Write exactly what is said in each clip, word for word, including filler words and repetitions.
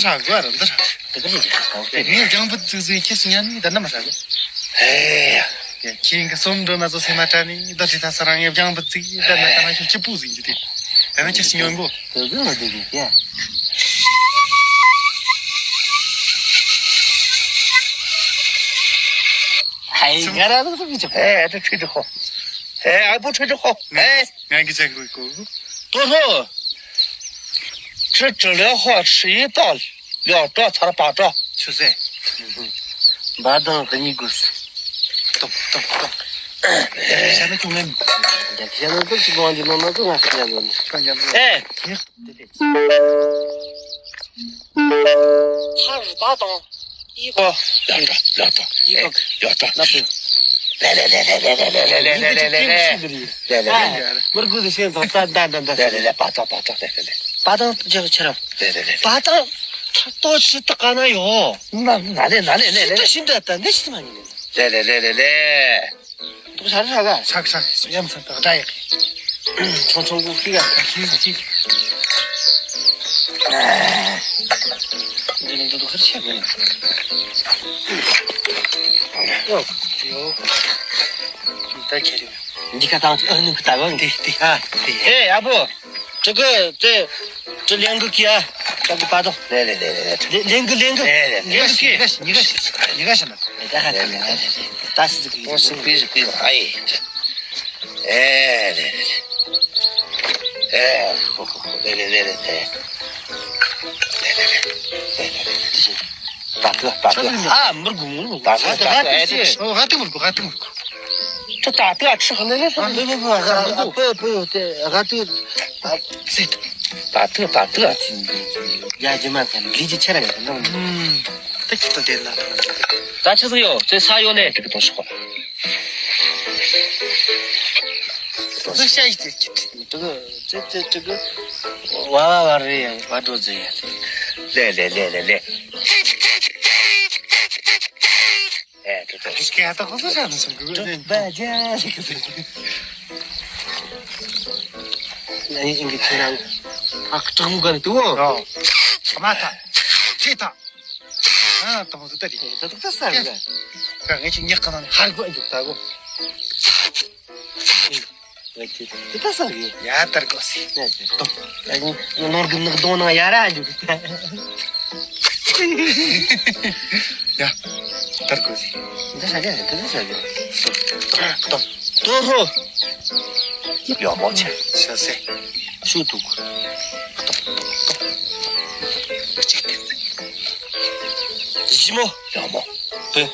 ཚོ་ཧྲ་གོ་ར་འདི་ཧྲ། དེ་ག་རེད་དེ་ཧྲ་གོ་དེ། ངས་རྒྱང་བུ་བཙུགས་བཙུགས་ཁྱེད་སུ་ཉན་ནི་ད་ནམ་ཧྲ་གོ། ཧེ། ཁྱེད་ཀྱི་སོམ་འགྲོ་ན་ཚོ་སེམས་མ་དྲན་ནི་ད་ཅི་ད་ས་རང་ངས་རྒྱང་བུ་བཙུགས་ད་ན་ད་ན་ཁྱོད་སྐྱིད་པོ་ཟིན་གྱི་དེ། ད་ན་ཁྱེད་སུ་ཉོན་གོ། དེ་ག་རེད་དེ་ཁྱེད། ཧེ་ང་ར་ཚོ་སུ་གི་ཆོག་ཧེ་ཨ་ཏུ་ཁྲིད་དུ་ཧོ། ཧེ་ཨ་པོ་ཁྲིད་དུ་ཧོ། ཧེ། ང་གི་ཅག་གི་གོ། ཏོ་ཧོ། ཁྲི་ཁྲི་ལེ་ཧོ་ཁྲི་ཡི་ཏོ། ལེའོ་ཏོ་ཚར་པ་ཏོ། ཆུ་སེ། འབའ་དང་གཉིས་དགོས། ཏོ་ཏོ་ཏོ། ཤ་ན་ཁྱུང་ངན། ཤ་ན་ཏོ་ཅི་གོང་གི་ནོ་ན་ཏོ་ང་ཤ་ན་ལོ་ནི། ཨེ། ཚར་པ་དང་། ཡི་གོ། ལ་ཏོ་ལ་ཏོ། ཡི་གོ། ལ་ཏོ། ལ་པོ། ལེ་ལེ་ལེ། མུར་གུ་ཟེར་ཤེས་ཙང་ད་ད་ད་ད། ལེ་ལེ་ལེ། པ་ཏོ་པ་ཏོ་ལེ་ལེ་ལེ། པ་ཏོ་ཇེ་ཆེ་ར། ལེ་ལེ་ལེ། པ་ཏོ་ཁྲག་ཏོ་ཆི་ཏོ་ག་ན་ཡོ། ན་ན་ལེ་ན་ལེ་ལེ་ལེ། ཤིན་ཏུ་ཤིན་ཏུ་ད་འདི་ཤི་མ་ཉིན། ལེ་ལེ་ལེ་ལེ་ལེ། ཏོ་ཤ་ར་ག་ཤག་ཤག་ཡམ་ས་ཏོ་ད་ཡག་ཆུང་ཆུང་གུ་ཁི་ག་ཁི་ཁི། འདི་ནི་ཏོ་ཏོ་ཁར་ཆེ་གོ་ནི། ཡོ། ཡོ། ད་ཁྱེར་ཡོ། འདི་ཁ་ཏང་ཨ་ནུ་ཁ་ཏ་གོ་འདི་འདི་ཨ་འདི། ཨེ་ཨ་བོ། ཅི་གི་ཏེ། ཅི་ལེན་གི་ཀི་ཨ། ཅག་གི་པ་ཏོ། ལེ་ལེ་ལེ་ལེ་ལེ། ལེན་གི་ལེན་གི། ལེ་ལེ་ལེ། ཉི་ག་ཤི་ཉི་ག་ཤི་ཉི་ག་ཤི་ཉི་ག་ཤི་ན། ད་ཧ་ད་ད་ད་སི་ཟི་གི། ཨོ་སི་པི་ཟི་པི་ཨ་ཡེ། ཨེ་ལེ་ལེ་ལེ། ཨེ་ཧོ་ཧོ་ཧོ་ལེ་ལེ་ལེ་ལེ་ལེ། ལེ་ལེ་ལེ་ལེ་ལེ་ལེ། ད་ཏུ་ད་ཏུ། ཨ་མུར་གུ་མུར་གུ། ད་ཏུ་ད་ཏུ་ཨེ་ཏུ། ཨོ་ཧ་ཏུ་མུར་གུ་ཧ་ཏུ་མུར་གུ། ད་ཏུ་ཨ་ཁྲི་ཧ་ལེ་ལེ། ཨ་ལེ་ལེ་ལེ། ཨ་པེ་པེ་ཡོ་ཏེ་ཧ་ཏུ། ཨ་སི། ད་ཐུག་ད་ཐུག་ཡ་ཇི་མ་ཚ་ལི་ཇི་ཆ་ར་ཡ་ནོ། ད་ཁྱི་ཏོ་དེ་ན། ད་ཆི་ཟིག་ཡོད་ཚེ་ས་ཡོད་ལེ། དེ་གི་དོ་ཤོག་ཟིག་ཤ་ཡི་ཏེ་ཁྱི་ཏི་ཏི་ཏི་གི་ཙེ་ཙེ་ཏི་གི་ཝ་ཝ་ཝ་རེ་ཡ་ཝ་འགྲོ་ཟེ་ཡ། ལེ་ལེ་ལེ་ལེ་ལེ། ཨེ་ཏི་ཏི། ཁྱི་ཀ་ཡ་ཏ་ཧོ་སོ་ཤ་ནོ་སོང་གི་ཝེ་ནེ། ཨ་ཨིན་གི་ཁྱི་རང་ཨ་ཀྲག་མོ་ག་ནི་ཏུ་ཨོ། མ་ཐ་ཁྱི་ཐ། ཨ་ཏ་མོ་ཏ་རི་ཏ་ཏ་ཏ་ས་རི་ཀ་ངེ་ཆི་ཉག་ག་ན་ཧར་གོ་ཨ་འཇུག་ཏ་གོ། ཏ་ས་གི་ཡ་ཏར་གོ་སི། ནོར་གི་ནག་དོང་ནང་ཡ་ར་འཇུག་ཏ། ཡ་ཏར་གོ་སི། ཏ་ས་གི་ཏ་ས་གི་ཏོ་ཧོ། ཡོ་མོ་ཆེ་ཤ་སེ་ཤུ་ཏུག་ཅིག་ཏུ་ཞི་མོ་ཡོ་མོ་པེ།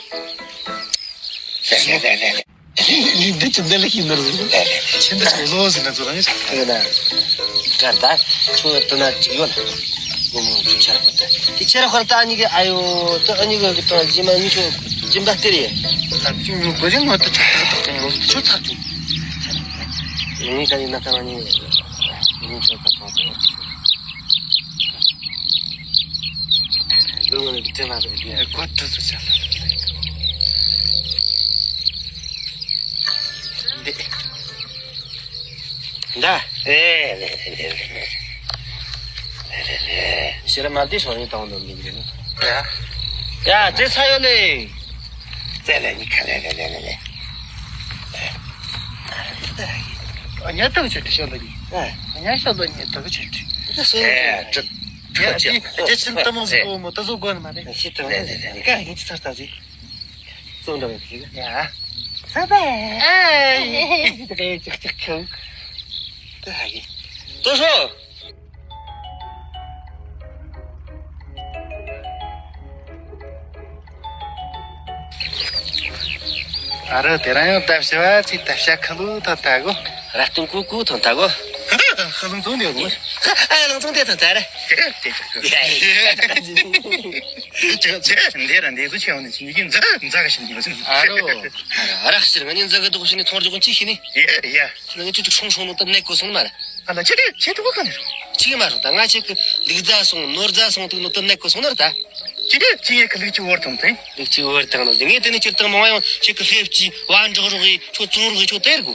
ལེ་ལེ་ལེ་ལེ། འདི་ཅི་འདི་ལ་ཤི་ནར་ཟིན། ལེ་ལེ་ལེ། ཆེན་པོ་ཆེ་ལོ་ཟིན་ན་ཚོ་རང་ཡོད་ས། ཡོད་ན། གར་ད་ཁྱོད་ལྟ་ན་ཅིག་ཡོད་ན། བུ་མོ་ཁྱོད་ཆེ་ར་ཁོ་ད། དེ་ཆེ་ར་ཁོ་ད་ཨ་ནི་གི་ཨ་ཡོ་ད་ཨ་ནི་གི་གི་ད་ཇི་མ་ནི་ཁྱོད་ཇི་མ་སྟེར་ཡེ། ད་ཁྱོད་ངོ་གོ་རིང་ངོ་ད་ཆག་ཐག་ཐག་ཏུ་ངོ་ཁྱོད་ཚར་ཁྱོད། ངས་ད་ནི་ན་ད་ང་ནི་ངས་ཁྱོད་ད་ཚོང་ད་ཡོད་ཁྱོད། ལོ་ངོ་ནི་དེ་མ་རེད་དེ། ཁོ་ད་ཚོ་ཆ་ལ། འདི། འདི། ཨེ་ལེ་ལེ་ལེ་ལེ། ཤེས་ར་མ་བདེ་སོང་ནི་དང་འདོན་གྱི་འདུག་ཡ། ཡ་ཙེ་ས་ཡོད་ལེ། ཙེ་ལེ་ནི་ཁ་ལེ་ལེ་ལེ་ལེ་ལེ། ཨ་ཉ་ཏག་ཆེ་ཏི་ཤོ་ལ་ནི། ཨ་ཉ་ཤོ་ལ་ནི་ཏག་ཆེ་ཏི། ཨེ་ཙེ། ཡ་ཏི་ཏི་ཅི་ཏི་མོ་ཟིག་གོ་མོ་ཏི་ཟོ་གོ་ནི་མ་རེད། ལེ་ལེ་ལེ་ལེ། ཀ་ཡིན་ཅི་ཚར་ཏ་ཟིག་བཙོང་འདྲ་བའི་ཕྱིར། ཡ། ས་པའི། ཨེ། དེ་གའི་ཅིག་ཅིག་ཁྱོད། ད་ཧ་གི་ཏོ་སོ། ཨ་རོ་དེ་རང་ཡང་ལྟ་བྱ་བ་ཅིག་ལྟ་བྱ་ཁ་ལུ་ཐོན་ཐ་གོ། ར་སྟོན་ཀུ་ཀུ་ཐོན་ཐ་གོ། ཧ་ལུ་འཛོམས་ཡོད་གོ། ཨ་ལུ་འཛོམས་དེ་ཐོན་ཐ་ར། ཅེ་ཅེ་འདི་ར་འདི་ཚོ་ཆེ་བ་ནི་ཅི་ཉིད་ཀྱི་འཛག་འཛག་ག་ཞིག་ཡོད་ཟིན། ཨ་རོ། རག་ཕྱིར་ང་ནི་འཛག་གི་འདུག་ཤི་ནི་ཚོང་རྒྱུ་ཀུན་ཅི་ཤི་ནི། ཡ་ཡ། ཁྱོད་ང་ཅི་ཅིག་སོང་སོང་ནོ་ད་ནད་གོ་སོང་མ་ར། ཨ་ལ་ཅི་ཅི་ཐུག་ག་ནི་རུ། ཅི་མ་རུ་ད་ང་ཅིག་གི་ལུག་རྫ་སོང་ནོར་རྫ་སོང་ཐུག་ནོ་ད་ནད་གོ་སོང་ན་ར་ད། ཅི་ཅི་ཡ་གི་ལུག་ཅི་བོར་དང་དེ། ལུག་ཅི་བོར་དང་ནོ་ངས་དེ་ནི་ཅིར་དང་མང་ཡང་ཅིག་གི་ལྷེབ་ཅི་བ་འབྲོག་རོག་གི་ཁྱོད་བཙོང་རོག་གི་ཁྱོད་དེར་གོ།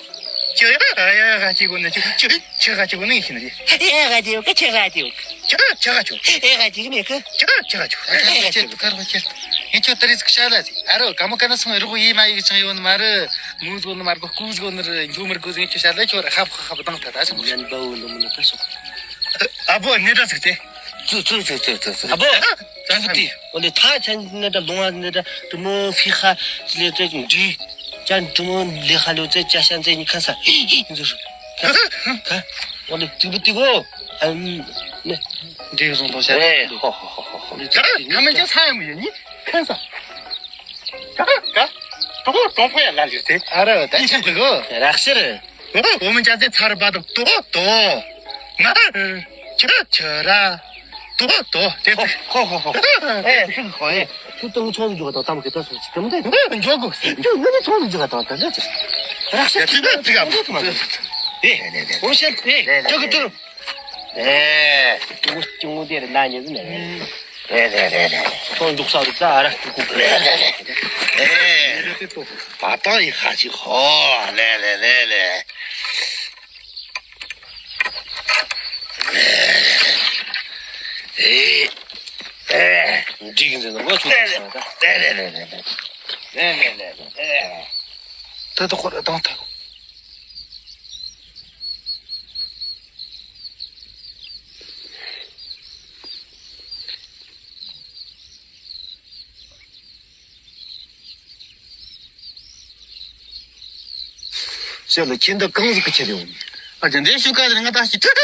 ཁྱོད་ཡ་ཡ་ཡ་ཅིག་གོ་ནི་ཁྱོད་ཁྱོད་ཁྱོད་ཁ་ཅིག་གོ་ནི་ཤི་ནི། ཨེ་ག་དེ་ཡོད་ཁྱོད་ཁྱོད་ཁ་ཁྱོད། ཨེ་ག་དེ་མེད་གི། ཁྱོད་ཁྱོད་ཁ་ཁྱོད། ཁྱོད་ཁྱོད་ཁ་ཁྱོད། ཁྱོད་ཁྱོད་ད་རེས་ཁ་ཤ་ལ་ཟི། ཨ་རོ་ག་མོ་ག་ན་སོང་རོག་ཡེ་མ་ཡེ་གི་ཆང་ཡོད་ནི་མ་རེད། མུ་ཟོ་ནི་མ་རེད་གོ་སྐུ་ཟོ་ནི་རེད་འཇུ་མི་རེད་གོ་ཟི། ཁྱོད་ཤ་ལ་ཁྱོད་ར་ཧབ་ཧབ་དང་ད་ད་ཆང་ཡན་པའོ་ལོ་མི་ནི་ད་སོ། ཨ་བོ་ནི་ད་ཟིག་དེ། ཚུ་ཚུ་ཚུ་ཚུ་ཚུ་ཚུ། ཨ་བོ། ཨ་ཚུ་དེ། འོ་ལེ་ཐ་ཆ་ནི་ད་ལོང་ཨ་ནི་ད་དུ་མོ་ཕི་ཁ་ལེ་ཚེ་འདི། ཅན་དུ་མོ་ལེ་ཁ་ལེ་ཚེ་ཅ་ཤ་ཚེ་ནི་ཁ་ས་ཧི་ཧི་འཛུ། ཁ་ཁ། འོ་ལེ་དུ་བུ་དུ་བོ། ཨ་ནི། འདི་བཟུང་དོ་ཤ། ཨེ་ཧོ་ཧོ་ཧོ་ཧོ། ཁ་མེད་ཅན་ས་ཡ་མི་ཡོད་ནི་ཁ་ས། ཀ་ཀ། གྲོགས་པོ་གྲོགས་པོ་ཡ་ལ་ལུས་ཏེ། ཨ་ར་ད་ཤི་གི་གོ། རག་ཤི་རེད། འོ་མི་ཅག་ཚེ་ཚར་བ་དང་དོ་དོ། ང་ཆི་ཆི་ར་དོ་དོ་དེ་ཧོ་ཧོ་ཧོ་ཧོ། ཨེ་ཤི་གི་གོ་ཨེ། ཁྱོད་ཏང་ཚོང་འཇོག་དང་ཏང་གི་ཏང་ཚོང་ཅི་ཏང་དེ་འཇོག་གོ། ཁྱོད་ངི་ནི་ཚོང་འཇོག་དང་ཏང་དེ་ཅི། རག་ཤི་ཅི་ཏང་ཅི་ག་ཏང་ཏང་ཏང་ཅི། ཨེ། འོ་ཤི་ཨེ་ཅི་གི་ཏུ། ཨེ། ཅུང་ཅུང་དེ་རེད་ན་ཉེ་ཟིན་ནས། རེད་རེད་རེད་རེད། ཁོང་འདུག་ས་འདུག་ས་ཨ་ར་ཏུ་ཀུ་ཀུ། རེད་རེད་རེད་རེད། ཨེ། ད་ལྟ་ཡི་ཁ་ཅིག་ཧོ། ལེ་ལེ་ལེ་ལེ། ཨེ། ཨེ། འགྲིག་འཛིན་ནོ་ངོ་ཚུགས་ཐུབ་སོང་ད། ལེ་ལེ་ལེ་ལེ་ལེ། ལེ་ལེ་ལེ་ལེ། ད་ད་ཁོ་ར་དང་ཐག་ཞལ་ལ་ཁྱེད་འདི་གང་ཟིག་གི་ཁྱེར་ཡོང་། ཨ་ཅག་འདི་ཤུ་ཀ་ཟེར་ང་ད་ཞིག་ཐུག་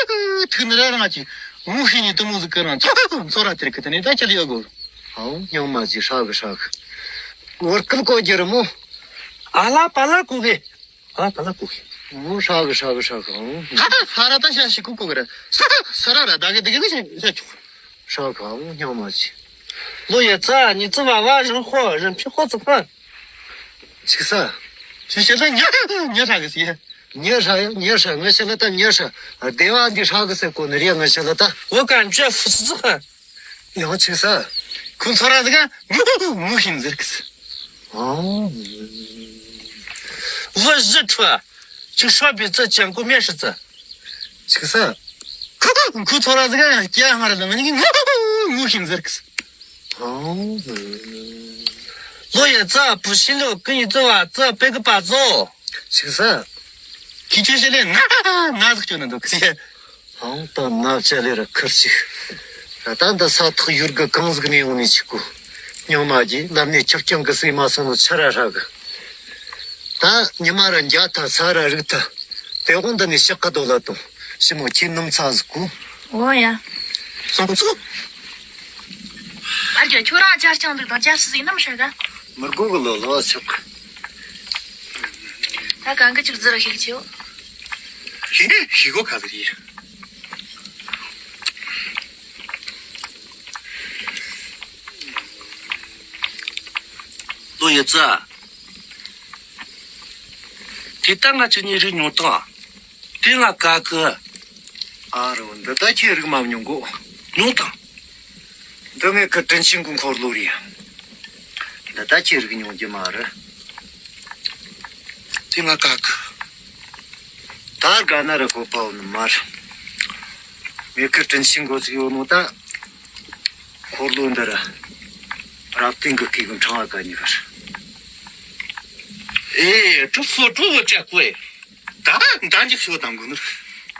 ཐུག་ནི་ར་རང་ཅིག་འུ་ཤི་ནི་དུ་མོ་ཟིག་གི་རང་ཚོ་ཚོ་ར་དེར་གི་ད་ནི་ད་ཁྱེར་ཡོད་གོ། ཨའོ་སྙིང་མ་ཟིག་ཧྲ་གི་ཧྲ་གི། བོར་ཁལ་གོ་རྒྱུ་རི་མོ། ཨ་ལ་པ་ལ་གོ་གི། ཨ་པ་ལ་གོ་གི། ཧྲ་གི་ཧྲ་གི་ཧྲ་གི་ཧང་། ཧ་ཧ་ཧ་ར་ད་ཤ་ཤི་ཀུ་ཀུ་གི་ར། ས་ས་ར་ར་ད་གི་དི་གི་གི་ཤ་ཤ་ཆུ། ཧྲ་གི་ཧང་སྙམ་མ་བྱེད། ལོ་ཡ་ཙ་ཉི་ཙི་བ་བ་རིན་ཧོ་རིན་ཕི་ཧོ་ཙི་ཧོ། ཅིག་ས། ཅི་ཤེས་ལ་ཉ་ཉ་ཧྲ་གི་སི། ཉ་ཧྲ་ཡ་ཉ་ཧྲ་ངི་ཤེས་ལ་ད་ཉ་ཧྲ། སྡེ་བ་འདི་ཧྲ་གི་སེ་ཀོ་ནི་རེ་ངི་ཤེས་ལ་ད། འོ་ཀ་འཇ་ཧྥུ་ཙི་ཙི་ཧ། ཡང་ཅིག་ས། ཁོ་ཚོ་ར་ཟིག་ག་ངུ་ངུ་ཤིན་ཟེར་གི་ས། ཨང་། བུ་བཞི་ཁྲོ། ཅིག་ཧྲ་བི་ཙི་ཅང་ཀུ་མེ་ཧྲི་ཙི། ཅིག་ས། ཁོ་ཁོ་ཚོ་ར་ཟིག་ག་ཀྱ་ཧ་ར་ལ་ང་ནི་ངུ་ངུ་ཤིན་ཟེར་གི་ས། ཨང་། ལོ་ཡ་ཙ་བུ་ཤི་ལོ་ཀི་ཡི་ཙི་བ་ཙི་པེ་གི་པ་ཙོ། ཅིག་ས། ཁི་ཆོ་ཤི་ལེ་ན་ན་ཟིག་ཅོ་ན་འདུག་གི་ས། ཧང་ད་ན་ཅ་ལེ་ར་ཁིར་ཅིག་ད་ད་ས་ཐག་ཡུར་གི་གང་ཟིག་ནས་ཡོང་ནས་ཆིག་གུ། སྙིང་མ་གྱིས་ལམ་ནས་ཁྱབ་རྐྱང་གི་སྲིད་མ་སོང་ནོ་ཆ་ར་ཧྲ་གི། ད་ཉི་མ་ར་འཇའ་ཐ་ས་ར་རིག་ཐ། དེ་དགོང་འདི་ནས་ཞག་ག་རྡོ་ལ་དང་ཞི་མོ་ཁྱེད་ནུམ་ཚ་ཟིག་གུ། འོ་ཡ། སོང་ཚུ། ཨ་རྒྱ་ཁྱོད་རང་ཅར་ཅང་འདུག་དང་ཅར་སི་ཟིག་ནམ་ཧྲ་ག་མི་དགོས་གི་ལོ་ལོ་ཆོག་ད་གང་གི་ཅིག་ཟིར་ཤིག་ཆེའོ། ཤི་ཤི་གོ་ཁ་ཟིག་ཡིན། ལོ་ཡི་ཙི། དེ་ལྟ་ང་ཅི་ཉིད་རིག་མྱོང་དང་། དེ་ང་དགའ་གི། ཨ་རོ་འདི་ད་ཁྱེད་རིག་མ་མྱོང་གོ། མྱོང་དང་། འདི་ངས་ཁི་དྲིན་ཆེན་གོ་འཁོར་ལོ་རེད། འདི་ད་ཁྱེད་རིག་མྱོང་རྒྱུ་མ་རེད། དེ་ང་དགའ་གི། ད་དགའ་ན་ར་གོ་པའོ་ནི་མ་རེད། ངས་ཁི་དྲིན་ཆེན་གོ་ཟིག་ཡོད་ནོ་ད། འཁོར་ལོ་འདི་ར། རབ་བརྟན་གི་སྐུ་གི་འཕྲེང་བ་ག་ཉི་གར། ཨེ་ཀྲུ་ཧྥུ་ཀྲུ་ཧྥུ་ཅག་གོ་ཨེ། ད་ད་འཇིག་ཤོག་དང་གུ་ནུར།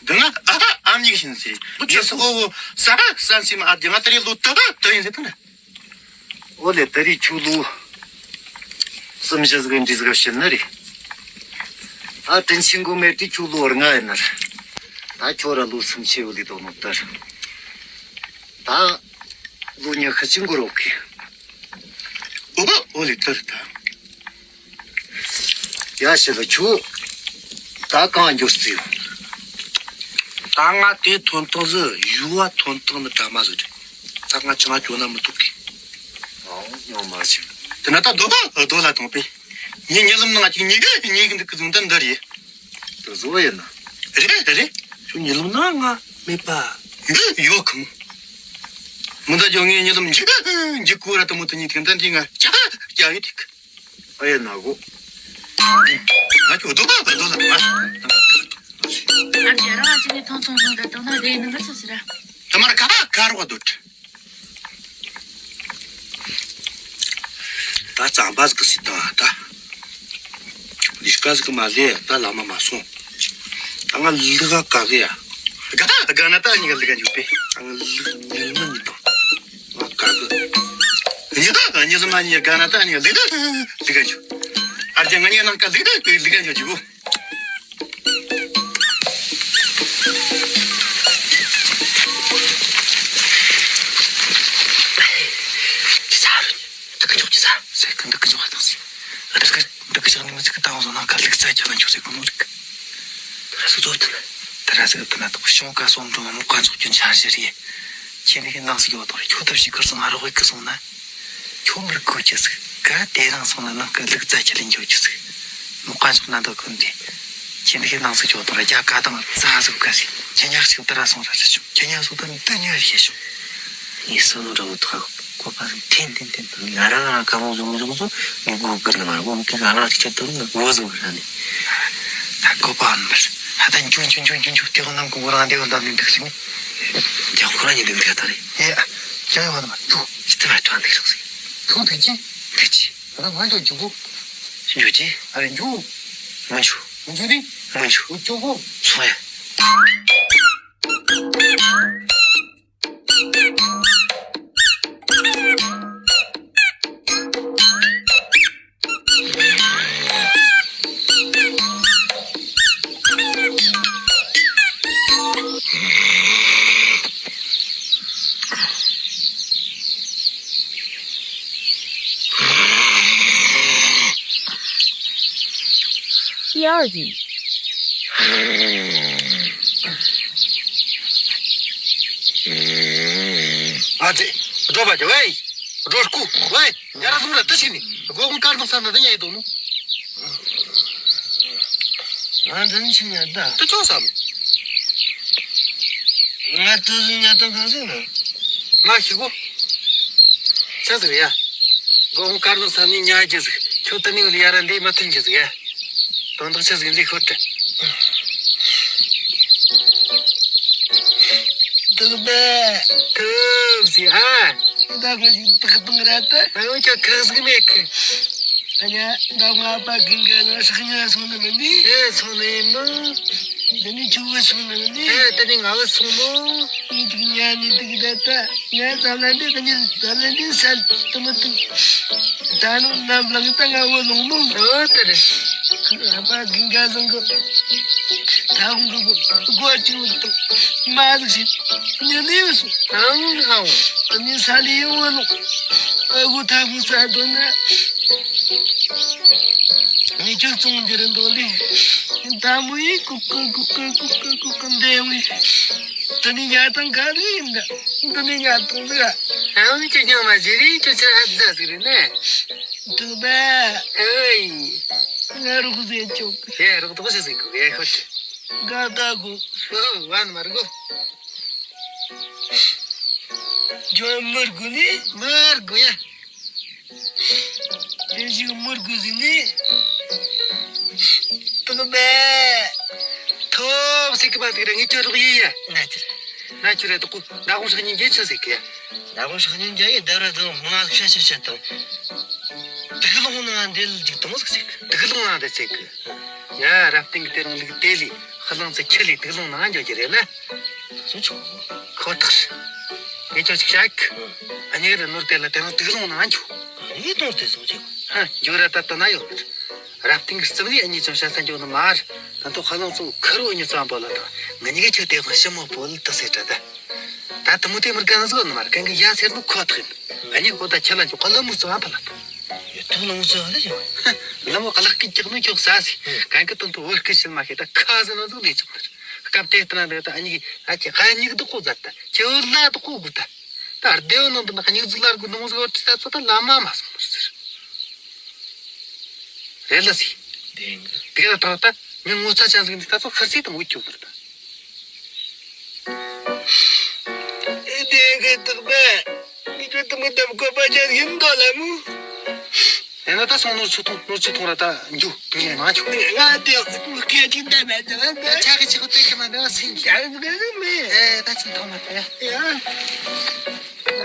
འདི་ང་ཨ་ཨ་མྱིག་བཞིན་ཟེར། ངས་སོ་ཨོ་ས་ས་སན་སི་མ་ཨ་དེ་ང་ད་རེ་ལོ་ད་ད་ཡིན་ཟེར་ད་ན། ཨོ་ལེ་ད་རེ་ཆུ་ལུ་སུམ་བཞི་ཟིག་འདྲི་ཟིག་བཤད་ན་རེ། ཨ་དྲིན་ཆེན་གོ་མེད་དེ་ཆུ་ལུ་ལྔ་ཡིན་ན་རེ། ད་ཁྱོད་ར་ལུ་སུམ་ཆེ་བོ་ལི་དོ་ནོ་ད་རེ། ད་ལུ་ཉི་ཤུ་ཅིག་འགོར་འོག་གི། ཨོ་ཨོ་ལེ་ད་རེ་ད། ཡ་ཞེ་ལ་ཁྱོད། ད་གང་འགྱོ་རྩིས་ཡོད། ད་ང་དེ་ཐོན་ཐང་ཟི་ཡུ་བ་ཐོན་ཐང་ནི་དྲ་མ་ཟི་རེད། ད་ང་ཅང་ང་སྐྱོ་ན་མི་ཐུབ་གི། ཨང་སྙོང་མ་ཞིག་དེ་ན་ད་རྡོ་རྡོ་ལ་ཐོང་པས། ངའི་ཉེ་ལམ་ནང་གཅིག་ཉེ་གི་ཉེ་གི་འདུག་གི་བཟུང་ད་འདི་རེད། དུ་བཟོ་ཡིན་ན། རེད་རེད། ཁྱོད་ཉེ་ལམ་ན་ང་མེད་པ། འདི་ཡོད་གི་མོ། མི་འདྲ་ཇོ་ངའི་ཉེ་ལམ་འཇིག་འཇིག་གོ་ར་དུ་མོ་དུ་ཉིད་གི་འདི་འདི་ང་ཅག་ཅག་ཡོད་ཐིག་ཨ་ཡེ་ན་གོ། ང་ཁྱོད་རྡོ་ལ་རྡོ་ལ་ང་། ཨ་ཅེ་རང་ཨ་ཅེ་ནི་ཐང་ཚོང་ཚོང་ད་དང་ན་རེ་ནི་ང་ཚོ་ཟེར། ད་མར་ག་ག་རོ་བ་འདུག་ད་གཙང་པ་ཟིག་སྲིད་དང་ད། ལིཤ་ཀ་ཟིག་མ་ལས་ད་ལ་མ་མ་སོང་། ད་ང་ལི་ག་ག་གི་ཡ། ག་ག་ན་ད་ཉི་ག་ལི་ག་འཇུག་པས། ད་ང་ལི་ཉི་མ་ཉི་དང་། ང་ག་གི། ཉི་ད་ཉི་ཟི་མ་ཉི་ག་ན་ད་ཉི་ག་ལི་ག་ལི་ག་འཇུག་ཨ་ཅེ་ང་ཉི་ནང་ག་ལི་ག་ལི་ག་འཇུག་གོ། ཅི་ཟ་རུ། འདི་ག་འཇོག་ཅི་ཟ། ཟེར་གི་འདི་ག་འཇོག་ཧ་ཐག་ཟིན། འདི་ག་འདི་ག་ཞག་ནི་མི་ཚིག་གི་ཏང་བཟོ་ན་ག་ལུག་རྩ་ཁྱབ་ན་འཇོག་ཟེར་གི་མོ་རིག་ད་ར་སུ་ཚོ་དུ་ན། ད་ར་ཟེར་གི་དུ་ན་དོག་ཤོང་ཀ་སོང་འགྲོ་མ་མོ་ཀ་འཇོག་རྒྱུ་འཆར་གཞི་རེད། ཁྱེད་འདི་གི་ནང་སུ་ཡོད་དོ་རེད། ཁྱོད་ཐབས་ཤིག་ཁུར་སོང་ང་རོགས་བེད་གི་སོང་ན། ཁྱོད་མི་རིག་གོ་ཅི་ཟིག་ག་དེ་རང་སོང་ན་ནང་གི་ལུག་རྩ་ཁྱབ་ལེན་འཇོག་ཅི་ཟིག་མོ་ཀ་འཇོག་ན་འདོད་གི་འདི། ཁྱེད་འདི་གི་ནང་སུ་ཡོད་དོ་ར་རྒྱ་ཀ་དང་རྩ་ཟིག་ག་ཟིག་ཁྱེད་ཉག་ཞིག་ད་ར་སོང་ར་ཟེར་ཆོག་ཁྱེད་ཉག་སུ་ད་འདི་ཉག་ཞིག་ཆོག་ངས་བསམ་བློ་འདྲ་བོ་ཐོག་གོ་པ་ཟིག་འཐེན་འཐེན་འཐེན་དང་ང་རང་ང་རང་ཀ་བོ་བཟུང་བཟུང་བཟུང་ངས་སྒོ་བཀར་ནས་མར་སྒོ་མི་ཀི་ང་རང་ཅིག་ཆ་དུ་ནས་སྒོ་བཟུང་ར་ནས་ད་གོ་པ་ཨ་མར་ད་ད་འཇུ་འཇུ་འཇུ་འཇུ་འཇུ་དེ་གོ་ནམ་གོ་གོ་རང་དེ་གོ་འདམ་ནས་འདུག་ཟིན་ནས་ཀྱང་ཁོ་རང་ཉིད་འདུག་འདུག་ད་རེད། ཡེ་ཨ་ཀྱང་ཡོད་མ་འདུག་ཅི་ཐུབ་ཨ་ཀྲང་འདུག་རོགས་ཟིན་ཐུག་འདུག་ཅི་འདུག་ཅི་ང་རང་ང་འཇུ་འཇུ་གོ་འཇུ་ཅི་ཨ་རེ་འཇུ་མི་འཇུ་མི་འཇུ་ནི་མི་འཇུ་འཇུ་གོ་སོང་ཡ། ཨ་ཙི། སྒྲོལ་པ་ཅི་ཝེ། སྒྲོལ་སྐུ་ཝེ། ཡ་ར་ལུང་ར་ཏི་ཞིག་ནི་སྒོ་ཁུང་དཀར་ནག་ས་ན་ད་ཉལ་ཡི་དོ་ནོ། ང་འདི་ནི་ཆི་ཉལ་ད། ཏི་ཅོ་ས་མོ། ང་ཏི་ཟིན་ཉལ་ད་གང་ཟིན་ན། ང་ཤི་གོ། ཆི་ཟིག་ཡ། སྒོ་ཁུང་དཀར་ནག་ས་ནི་ཉལ་རྒྱུ་ཟིག་ཁྱོད་ཏི་ནི་ཡ་ར་འདི་མ་ཐུན་རྒྱུ་ཟིག་ཡ། དོན་དག་ཆི་ཟིག་འདི་ཤོད་དྲ། དུག་པ། དུག་ཟེར་ཨ། ད་ཁོ་ཞིག་དག་དང་ར་ད། ཨ་ཡོང་ཁྱོད་ཁག་ཟིག་མེད་གི། ཨ་ཉ་ད་ང་པ་གིན་ག་ན་ཧྲག་ཉ་སོང་ནི་མིན་ནི། ཨེ་སོང་ནི་མིན། དེ་ནི་ཁྱོད་བུད་སོང་ནི་མིན་ནི། ཨེ་དེ་ནི་ང་བུད་སོང་མོ། ངའི་དུག་ཉ་ནི་དུག་ད་ད། ངས་ཙམ་ལ་འདི་ད་ནི་ཙམ་ལ་འདི་སལ་དུ་མི་དུག་ད་ནི་ནམ་ལངས་ད་ང་བུད་ལོང་མོ། ཨོ་དེ་རེད། ཨ་པ་གིན་ག་སོང་གི། ཐང་གི་སྒོ་ཅིག་དང་མ་ཟིག་ཞིག་ཉི་ནི་སོང་། ཨང་ཧང་། ཨ་ནི་ས་ལི་ཡོང་བ་ནོ། ཨ་གུ་ཐང་གི་ས་དོ་ན། ཉི་ཁྱོད་ཙོང་འདི་རེད་འདོ་ལི། ད་མོ་ཡི་ཀུ་ཀུ་ཀུ་ཀུ་ཀུ་ཀུ་ཀུ་ཀུ་འདེ་ཡོང་ཡི། ད་ནི་ཉ་དང་ག་རེ་ཡིན་ད། ད་ནི་ཉ་དང་ཟིག་ཨ། ཨང་ཁྱོད་ཉ་མ་ཟིག་རེད་ཁྱོད་ཆ་ཨ་ཛ་ཟིག་རེད་ནི། དུག་པ། ཨེ་ཡི། ང་རུག་ཟེར་ཆོག་གི། ཡ་རུག་དོག་ཞིག་ཟེར་གི་ཡ་ཁོ་ཆི། ག་ད་གོ། ཨོ་ཝན་མར་གོ། ཇོ་མར་གོ་ནི། མར་གོ་ཡ། དེ་ཞིག་མར་གོ་ཟིན་ནི། དུག་པ། ཐོབ་སེ་གི་པ་དེ་ར་ངས་ཁྱོད་རོགས་ཡིན་ཡ། ང་ཅི། ང་ཁྱོད་ར་དོག་གོ་ཟླ་གོང་ཧྲག་ཉིན་རྒྱལ་ཆོ་ཟེར་གི་ཡ། ཟླ་གོང་ཧྲག་ཉིན་རྒྱལ་ཡི་ཟླ་ར་དང་མ་ཤ་ཤ་ཤ་དང་། དུག་ལོང་ནང་འདི་ལ་འཇུག་དང་ཟིག་ཟེར་གི། དུག་ལོང་ནང་འདི་ཟེར་གི། ཡ་རབ་བརྟན་གི་དེ་རིང་ལུགས་དེ་ལས་ཧ་ལང་ཚེ་ཁྱི་ལས་དུག་ལོང་ནང་འཇོག་རྒྱུ་རེད་ལ། སུ་ཆོག་ཁོ་ཐག་རེད། ངས་ཁྱོད་ཅིག་བཤད་གི། ཨ་ནི་ར་ནོར་དེ་ལ་དེ་རིང་དུག་ལོང་ནང་འཇོག་ངས་ནོར་དེ་སོང་ཅིག་ཧ་འཇོག་ར་ད་ལྟ་ན་ཡོད་མེད། རབ་བརྟན་གི་རྩིབ་ནས་ཨ་ནི་ཅང་བཤད་ས་འཇོག་ནི་མ་རེད། ད་དུང་ཧ་ལང་ཚོ་ཁུར་འུ་ཉི་ཙམ་པོ་ལ་དང་ང་གཉིས་ཀ་ཁྱོད་དེ་དང་ཞི་མོ་པོ་ལ་དུ་ཟེར་དྲ་ད། ད་དུ་མོ་དེ་མི་དགའ་ན་ཟོ་ནི་མ་རེད། གན་གི་ཡ་ཟེར་ནི་ཁོ་ཐག་ཡིན། ཨ་ནི་ཁོ་ད་ཁྱེད་ལ་འཇོག་ག་ལ་མོ་ཙམ་པ་ལ་དང་། ཡོད་དུ་ལོང་ཟོ་ལ་ཡོད། ལ་མོ་ག་ལག་གི་ཀྱག་ནི་ཀྱོག་ས་སི། གན་གི་དོན་དུ་བོར་སྐད་ཤིན་མ་ཤེས་ད་ཁ་ཟེར་ན་ཟོ་ལས་ཆོག་ནི་རེད། སྐབས་དེ་ལྟ་ན་འདི་ད་ཨ་ནི་གི་ཨ་ཁྱེད་ཁ་ཡ་ཉིག་དུ་ཁོ་ཛད་ད་ཁྱེད་འུ་ལ་དུ་ཁོ་དགུ་ད། ད་སྡེ་བ་ནང་དུ་ན་ཉིག་ཟིག་ལ་དགུ་ནང་ཟིག་བ་ཁྲི་ད་ཚོ་ད་ལ་མ་མ་སོང་ནི་ཟེར། རེད་ལ་སི། དེ་ག་ད་ད་མི་ངོ་ཚ་ཅན་ཟིག་འདི་ད་ཚོ་ཁར་སི་དང་འུ་ཁྱུག་པར་ད། ཨེ་དེ་གི་དག་པ། མི་ཁྱོད་དུ་མི་དམ་བཀོད་པ་ཅན་ཡིན་མདོག་ལ་མོ། ཡིན་ན་ད་སོང་ནོར་ཆུ་ཐུང་ནོར་ཆུ་ཐུང་ར་ད་འཇུ་དུ་ནས་མ་ཆུ། ང་དེ་སྐད་ཅིག་འདའ་མ་འདའ་མ་འདའ། ཆ་གི་ཆི་གོ་ཏེ་ཁི་མ་འདའ་སིང་གི། ཡ་གི་གི་མེ། ཨེ་ད་ཆི་ཐོང་མ་ད་ཡ། ཡ།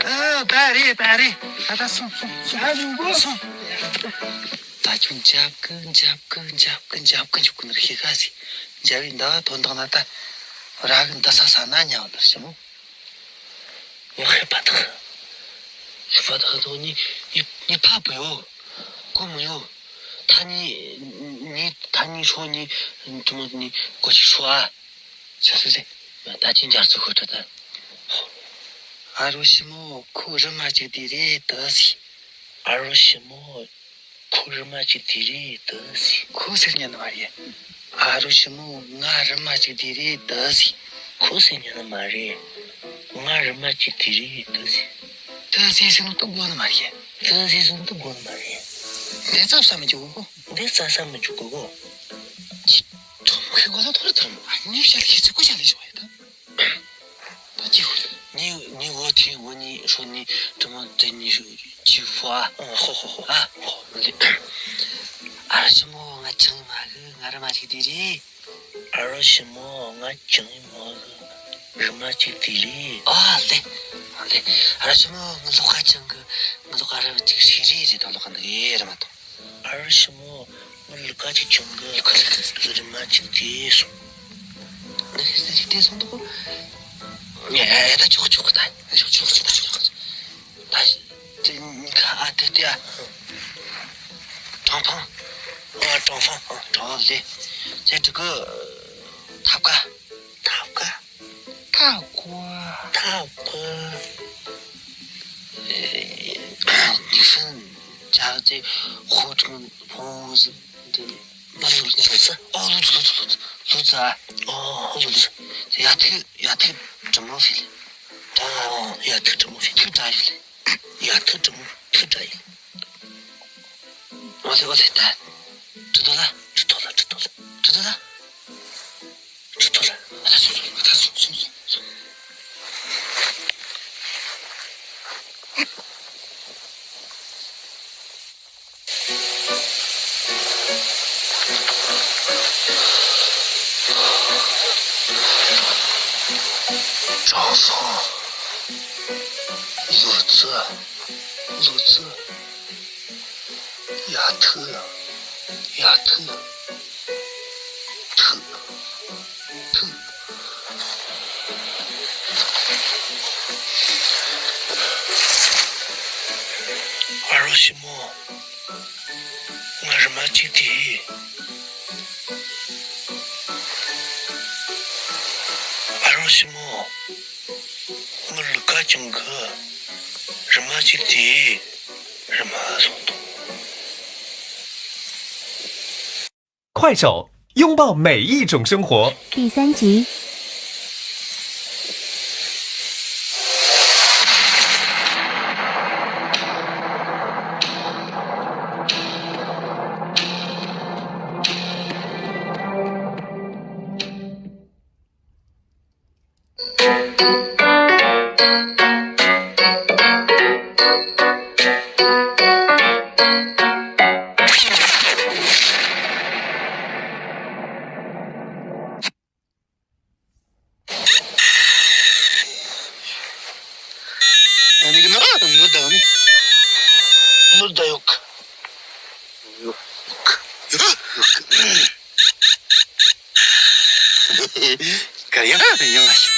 ཨ་པ་རེ་པ་རེ། ད་ད་སོང་སོང་སོང་། ད་འཇུ་གོ། སོང་། ད་ཁྱོད་འཇབ་གི་འཇབ་གི་འཇབ་གི་འཇབ་གི་འཇུ་གི་ནོར་ཤི་ག་སི། འཇབ་ཡིན་ད་དོན་དག་ན་ད་ར་གི་འདི་ས་ས་ན་ཉལ་ནོར་ཤི་མོ། ཡོ་ཧེ་པ་ཐག་ཧེ་པ་ཐག་ཐོག་ནི་ནི་ནི་ཕ་པོ་ཡོ། གོ་མོ་ཡོ། ཐ་ནི་ནི་ཐ་ནི་ཧྲོ་ནི་དུ་མོ་ནི་གོ་ཅི་ཧྲོ་ཨ། ཆ་སུ་ཟེ། ད་ཅི་འཇར་ཚུ་ཁོ་ཁྲ་ད། ཨ་རོ་ཤི་མོ་ཁོ་རི་མ་ཅིག་དེ་རེད་ད་སི། ཨ་རོ་ཤི་མོ། ཁོ་རི་མ་ཅིག་དེ་རེད་ད་སི། ཁོ་ཟེར་ཉན་ནི་མ་རེད། ཨ་རོ་ཞི་མོ་ང་རི་མ་ཅིག་དེ་རེད་ད་སི། ཁོ་ཟེར་ཉན་ནི་མ་རེད། ང་རི་མ་ཅིག་དེ་རེད་ད་སི། ད་སི་ཟེར་ནོ་ད་དགོས་ནི་མ་རེད། ད་སི་ཟེར་ནོ་ད་དགོས་ནི་མ་རེད། འདི་ཙམ་ས་མི་འཇུག་གོ། འདི་ཙམ་ས་མི་འཇུག་གོ་གོ། ཅི། ཁྲོམ་ཁའི་གོ་ས་ཐོར་ཐོར་མོ། ཨ་ནི་བཤད་ལ་ཁྱེད་ཚོས་གོ་ཆ་ལས་བྱུང་བ་ཡིན་ད། ད་ཅི་ཧུ། ནི་ནི་འོ་ཐེ་འོ་ནི་ཧྲོ་ནི་དྲི་མ་དེ་ནི་ཅི་ཧུ་ཨ། ཧོ་ཧོ་ཧོ་ཨ། ཧོ་ལེ། ཨ་རོ་ཞི་མོ་ང་ཅང་མ་གི་ང་རི་མ་ཅིག་དེ་རེད། ཨ་རོ་ཞི་མོ་ང་ཅང་མ་གི་རི་མ་ཅིག་དེ་རེད། ཨ་ལེ། ཨ་ལེ། ཨ་རོ་ཞི་མོ་ང་ལོག་ག་ཅང་གི་ང་ལོག་ག་རི་མ་ཅིག་ཤི་རེད་ཟེར་ད་ལོག་ག་འདུག་ཨེ་རི་མ་དང་། ཨ་རོ་ཞི་མོ། ང་ལུ་ཀ་ཅིག་བྱུང་གི་ལུ་ཀ་ལུ་ཀ་ལུ་རི་མ་ཅིག་དེ་སོང་། ང་ལུ་ཀ་ཅིག་དེ་སོང་འདུག་ཨེ་ད་ཆོག་ཆོག་ད་ཆོག་ཆོག་ཆོག་ཆོག་ད་དེ་ནི་ཁ་ཨ་དེ་དེ་ཨ། ཀྲང་ཕང་། ཨ་ཀྲང་ཕང་ཨ་ཀྲང་ལེ། ཚེ་འགྲིག་གི་ཐབ་ཀ་ཐབ་ཀ་ཐབ་ཀ་ཐབ་ཀ་ཨེ། ནི་ཧྥིན་ཅག་ཚེ་ཧོ་ཁྲུང་ཧོ་ཟི། འདི་ནི་མ་ཡོང་ལ་ཟ། ཨོ་ལུ་ཙུ་ལུ་ཙུ་ལུ་ཙུ། ལུག་རྫི། ཨོ་ལུག་རྫི། ཡ་ཐུག་ཡ་ཐུག་དྲི་མོ་ཕི་ལ། ཨོ་ཡ་ཐུག་དྲི་མོ་ཕི་ཐུག་དྲ་ཡི་ལ། ཡ་ཐུག་དྲི་མོ་ཐུག་དྲ་ཡི་ལ། ཨོ་ལེ་ཨོ་ལེ། ད་ཁྲི་ཐོག་ལ། ཁྲི་ཐོག་ལ། ཁྲི་ཐོག་ལ། ཁྲི་ཐོག་ལ། ཁྲི་ཐོག་ལ། ཨ་ད་སོང་སོང་། ཨ་ད་སོང་སོང་སོང་སོང་། དྲང་སྲོང་། ལུག་རྫི། ལུག་རྫི། ཡ་ཐུག་ཡ་ཐུག་ཐུག་ཐུག་ཨ་རོ་ཞི་མོ། ང་རི་མ་གཅིག་དེ། ཨ་རོ་ཞི་མོ། ངའི་ལུག་ཁ་ཅང་གི་རི་མ་གཅིག་དེ་རི་མ་སོང་དང་། 快手，拥抱每一种生活。第三集。 ཨ་ནི་གི་ན་ནུ་ད་ནི་ནུ་ད་ཡོག་ཡོག་ཡོག་ག་ཡང་ཡང་ཨ་ཤི།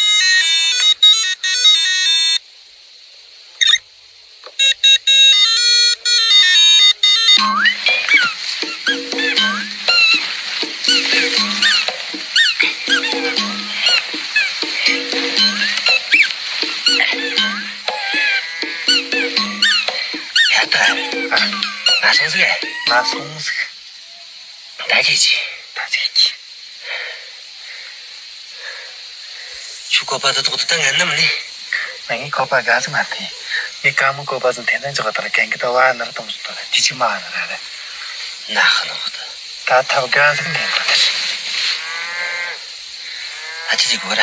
ད་ལྟ་ང་སོང་ཟིག་ང་སོང་ཟིག་ད་ཅི་ཅི། ད་ཅི་ཅི། ཁྱོད་བཀོད་པ་དེ་ཐོག་ཏུ་ད་ངན་ནམ་ནི། ང་ངའི་བཀོད་པ་དགའ་ཟིག་མ་ཐེ། ངའི་ཀ་མོ་བཀོད་པ་ཟིག་ཐེ་ན་འཇོག་དར་གན་གི་ད་བ་ནར་གཏོང་ཟིག་ད་ཅི་ཅི་མ་ནར་ར། ན་ཧ་ནོ་ད། ད་ཐབ་དགའ་ཟིག་ནས་གོ་ད། ད་ཅི་ཅི་གོ་ར།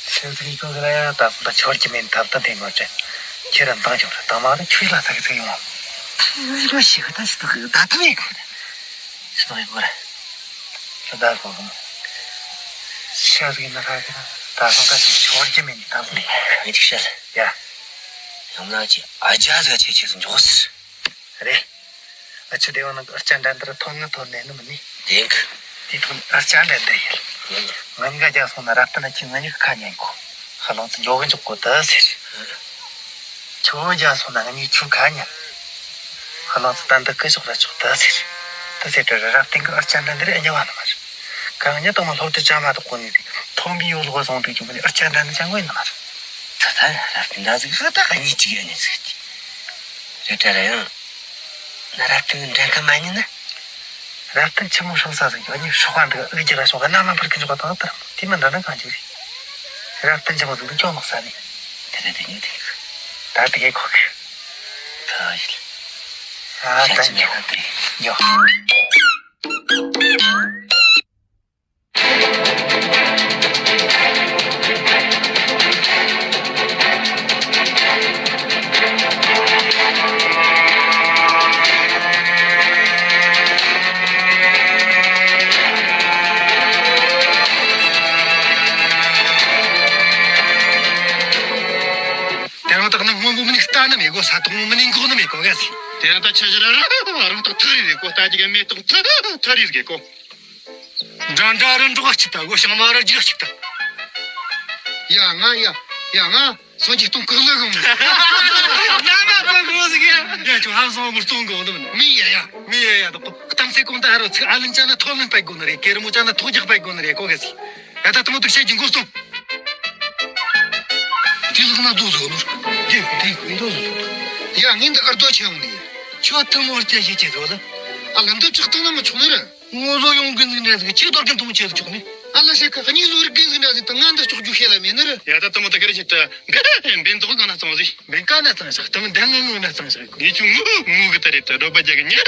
ཤེས་ཚིག་གོ་གི་ལ་ཡ་ད་སོང་ད་ཆོར་གྱི་མིན་ཐབ་ད་དེ་ངོ་ཅན། ཁྱེད་རང་བཏང་ཆོག་ར་དང་མ་ད་ཁྱོད་ལ་ཚ་གི་ཚིག་ཡོང་བ། ཨ་རོ་ཞིག་ད་ཞིག་ད་ད་ད་མེད་གོ་ད། ཞིག་ད་མེད་གོ་ར། ཞིག་ད་གོ་གི་མོ། ཤ་ཟིག་ན་ར་གི་ད་ད་སོང་ད་ཞིག་ཆོར་གྱི་མིན་ཐབ་མེད། མི་ཅིག་ཤ་ལ། ཡ། ཡང་ན་ཅི་ཨ་ཇ་ཟིག་ཆེ་ཆེ་ཟིག་འཇོག་ཟེར། རེད། ཨ་ཆུ་དེ་བ་ནང་ཨར་ཅན་འདྲ་འདིར་ཐོན་ནི་ཐོན་ནས་ནི་མི་ནི། དེང་གི། དེ་ཐོན་ཨར་ཅན་འདྲ་འདི་ཡིན། ང་གཉིས་ཀ་རྒྱ་སོང་ན་རབ་ཏུ་ན་ཁྱི་ང་གཉིས་ཀ་ཁ་ཉན་གོ་ཧ་ལོང་ཚོ་མགྱོགས་གི་འཇོག་གོ་ད་ཟེར། ཁྱོད་རྒྱ་སོང་ན་ང་གཉིས་ཁྱོད་ཁ་ཉན། ཧ་ལོང་ཚོ་ད་འདི་ཀི་ཞོག་ར་ཆོག་ད་ཟེར། ད་ཟེར་དྲ་རབ་ཏིང་གི་ཨར་ཅན་འདྲ་འདིར་ཨ་ཉ་བ་ནི་མ་རེད། གང་ཉིད་དང་མ་སློབ་གྲྭ་ཅང་མ་གཏོགས་གོ་ནི་རེད། ཐོན་པའི་ཡོད་ལོག་སོང་དུས་ཀྱི་མི་ཨར་ཅན་འདྲ་འདི་ཅང་གོ་ཡིན་ནི་མ་རེད། ད་ད་རབ་ཏིང་འདྲ་ཟིག་ཧ་ད་ག་ཉིད་ཅིག་ཡ་ནི་ཟིག་ཅི། རེད་དྲ་ར་ཡང་། ན་རབ་ཏིང་འདྲ་ཁ་མ་ཉན་ན། རབ་ཏིང་ཆི་མོ་ཧྲོག་ས་ཟིག་ཡོད་ནི་ཧྲོག་ག་འདི་ཨུ་རྒྱ་ར་ཤོག་ག་ན་མ་པར་གི་འཇོག་ག་དང་ལྟར་དེ་མི་འདྲ་ན་གང་ཅིག་རེད། རབ་ཏིང་ཆི་མོ་ཟིག་འདི་ཅོག་ལོག་ས་ནི། དེ་རེད་དེ་ཉིད་དེ། ད་དེ་གའི་ཁོག་གི། ད་ཡིད། ཨ་ད་ཉོ། ཉོ། དེ་རིང་དག་ནི་སྔོན་པོ་མི་ནི་ལྟ་ནི་མེད་གོ་ས་དོག་མོ་མི་ནི་འགོག་ནི་མེད་གོ་ག་ཟིག་དེ་རིང་ད་ཆ་ཞིག་ར་ར་རང་དག་ཐག་རིས་རེད་གོ་ལྟ་ཅི་ག་མེ་ཏོག་ཐག་ཐག་རིས་རེད་གོ་འདྲ་འདྲ་རི་འབྲོག་གཅིག་ད་གོ་ཞང་མ་ར་རྒྱུག་གཅིག་ད། ཡ་ང་ཡ་ཡ་ང་སོང་ཅིག་གཏོང་ཀག་ལ་གང་། ན་མ་པ་གོ་ཟིག་ཡ། ཡ་ཁྱོད་ཧ་སོང་མི་གཏོང་གོ་འདུག་མི་ཡ་ཡ། མི་ཡ་ཡ་དག་གཏམ་སེ་གོང་ད་ཧ་རོ་ཚིག་ཨ་ལན་ཅ་ན་ཐོ་ལན་པའི་གོ་ནི་རེད། ཀེ་རི་མོ་ཅ་ན་ཐོ་རྒྱག་པའི་གོ་ནི་རེད་གོ་ག་ཟིག་ཡ་ད་དུ་མོ་དུ་བཤད་ཀྱི་མགོ་སྟོང་། དེ་ལག་ན་རྡོ་བཟོ་ནོར། དེ་དེ་མི་རྡོ་བཟོ་བཟོ། ཡ་ངས་འདི་ཨར་རྡོ་ཆེ་ཡོང་ནི། ཁྱོད་ཐུ་མོར་ཅན་ཞིག་ཅེས་བཟོ་ལ། ཨ་ལ་འདི་ཅག་བཏང་ན་མི་ཆོག་ནི་རེད། ངོ་བཟོ་ཡོང་གི་འཛིན་འདྲ་ཟིག་ཆིག་དོར་གི་མཐོང་ཆེ་ཆོག་ནི། ཨ་ལ་ཤེ་ཁ་གཉིས་བཟོ་རིག་གི་འཛིན་འདྲ་ཟིག་དང་ང་འདི་ལྕོག་རྒྱུ་ཤེས་ལ་མེད་ནི་རེད། ཡ་ད་དུ་མོ་ད་ག་རེ་བྱེད་ད། འབེན་ཀ་ན་ཚང་ས་དུ་མོ་འདང་ངང་ངང་ན་ཚང་ས་གོ། ངས་ཆུང་ངུ་ངུ་གི་ད་རེད་ད་རོ་པ་རྒྱག་གི་ཉག་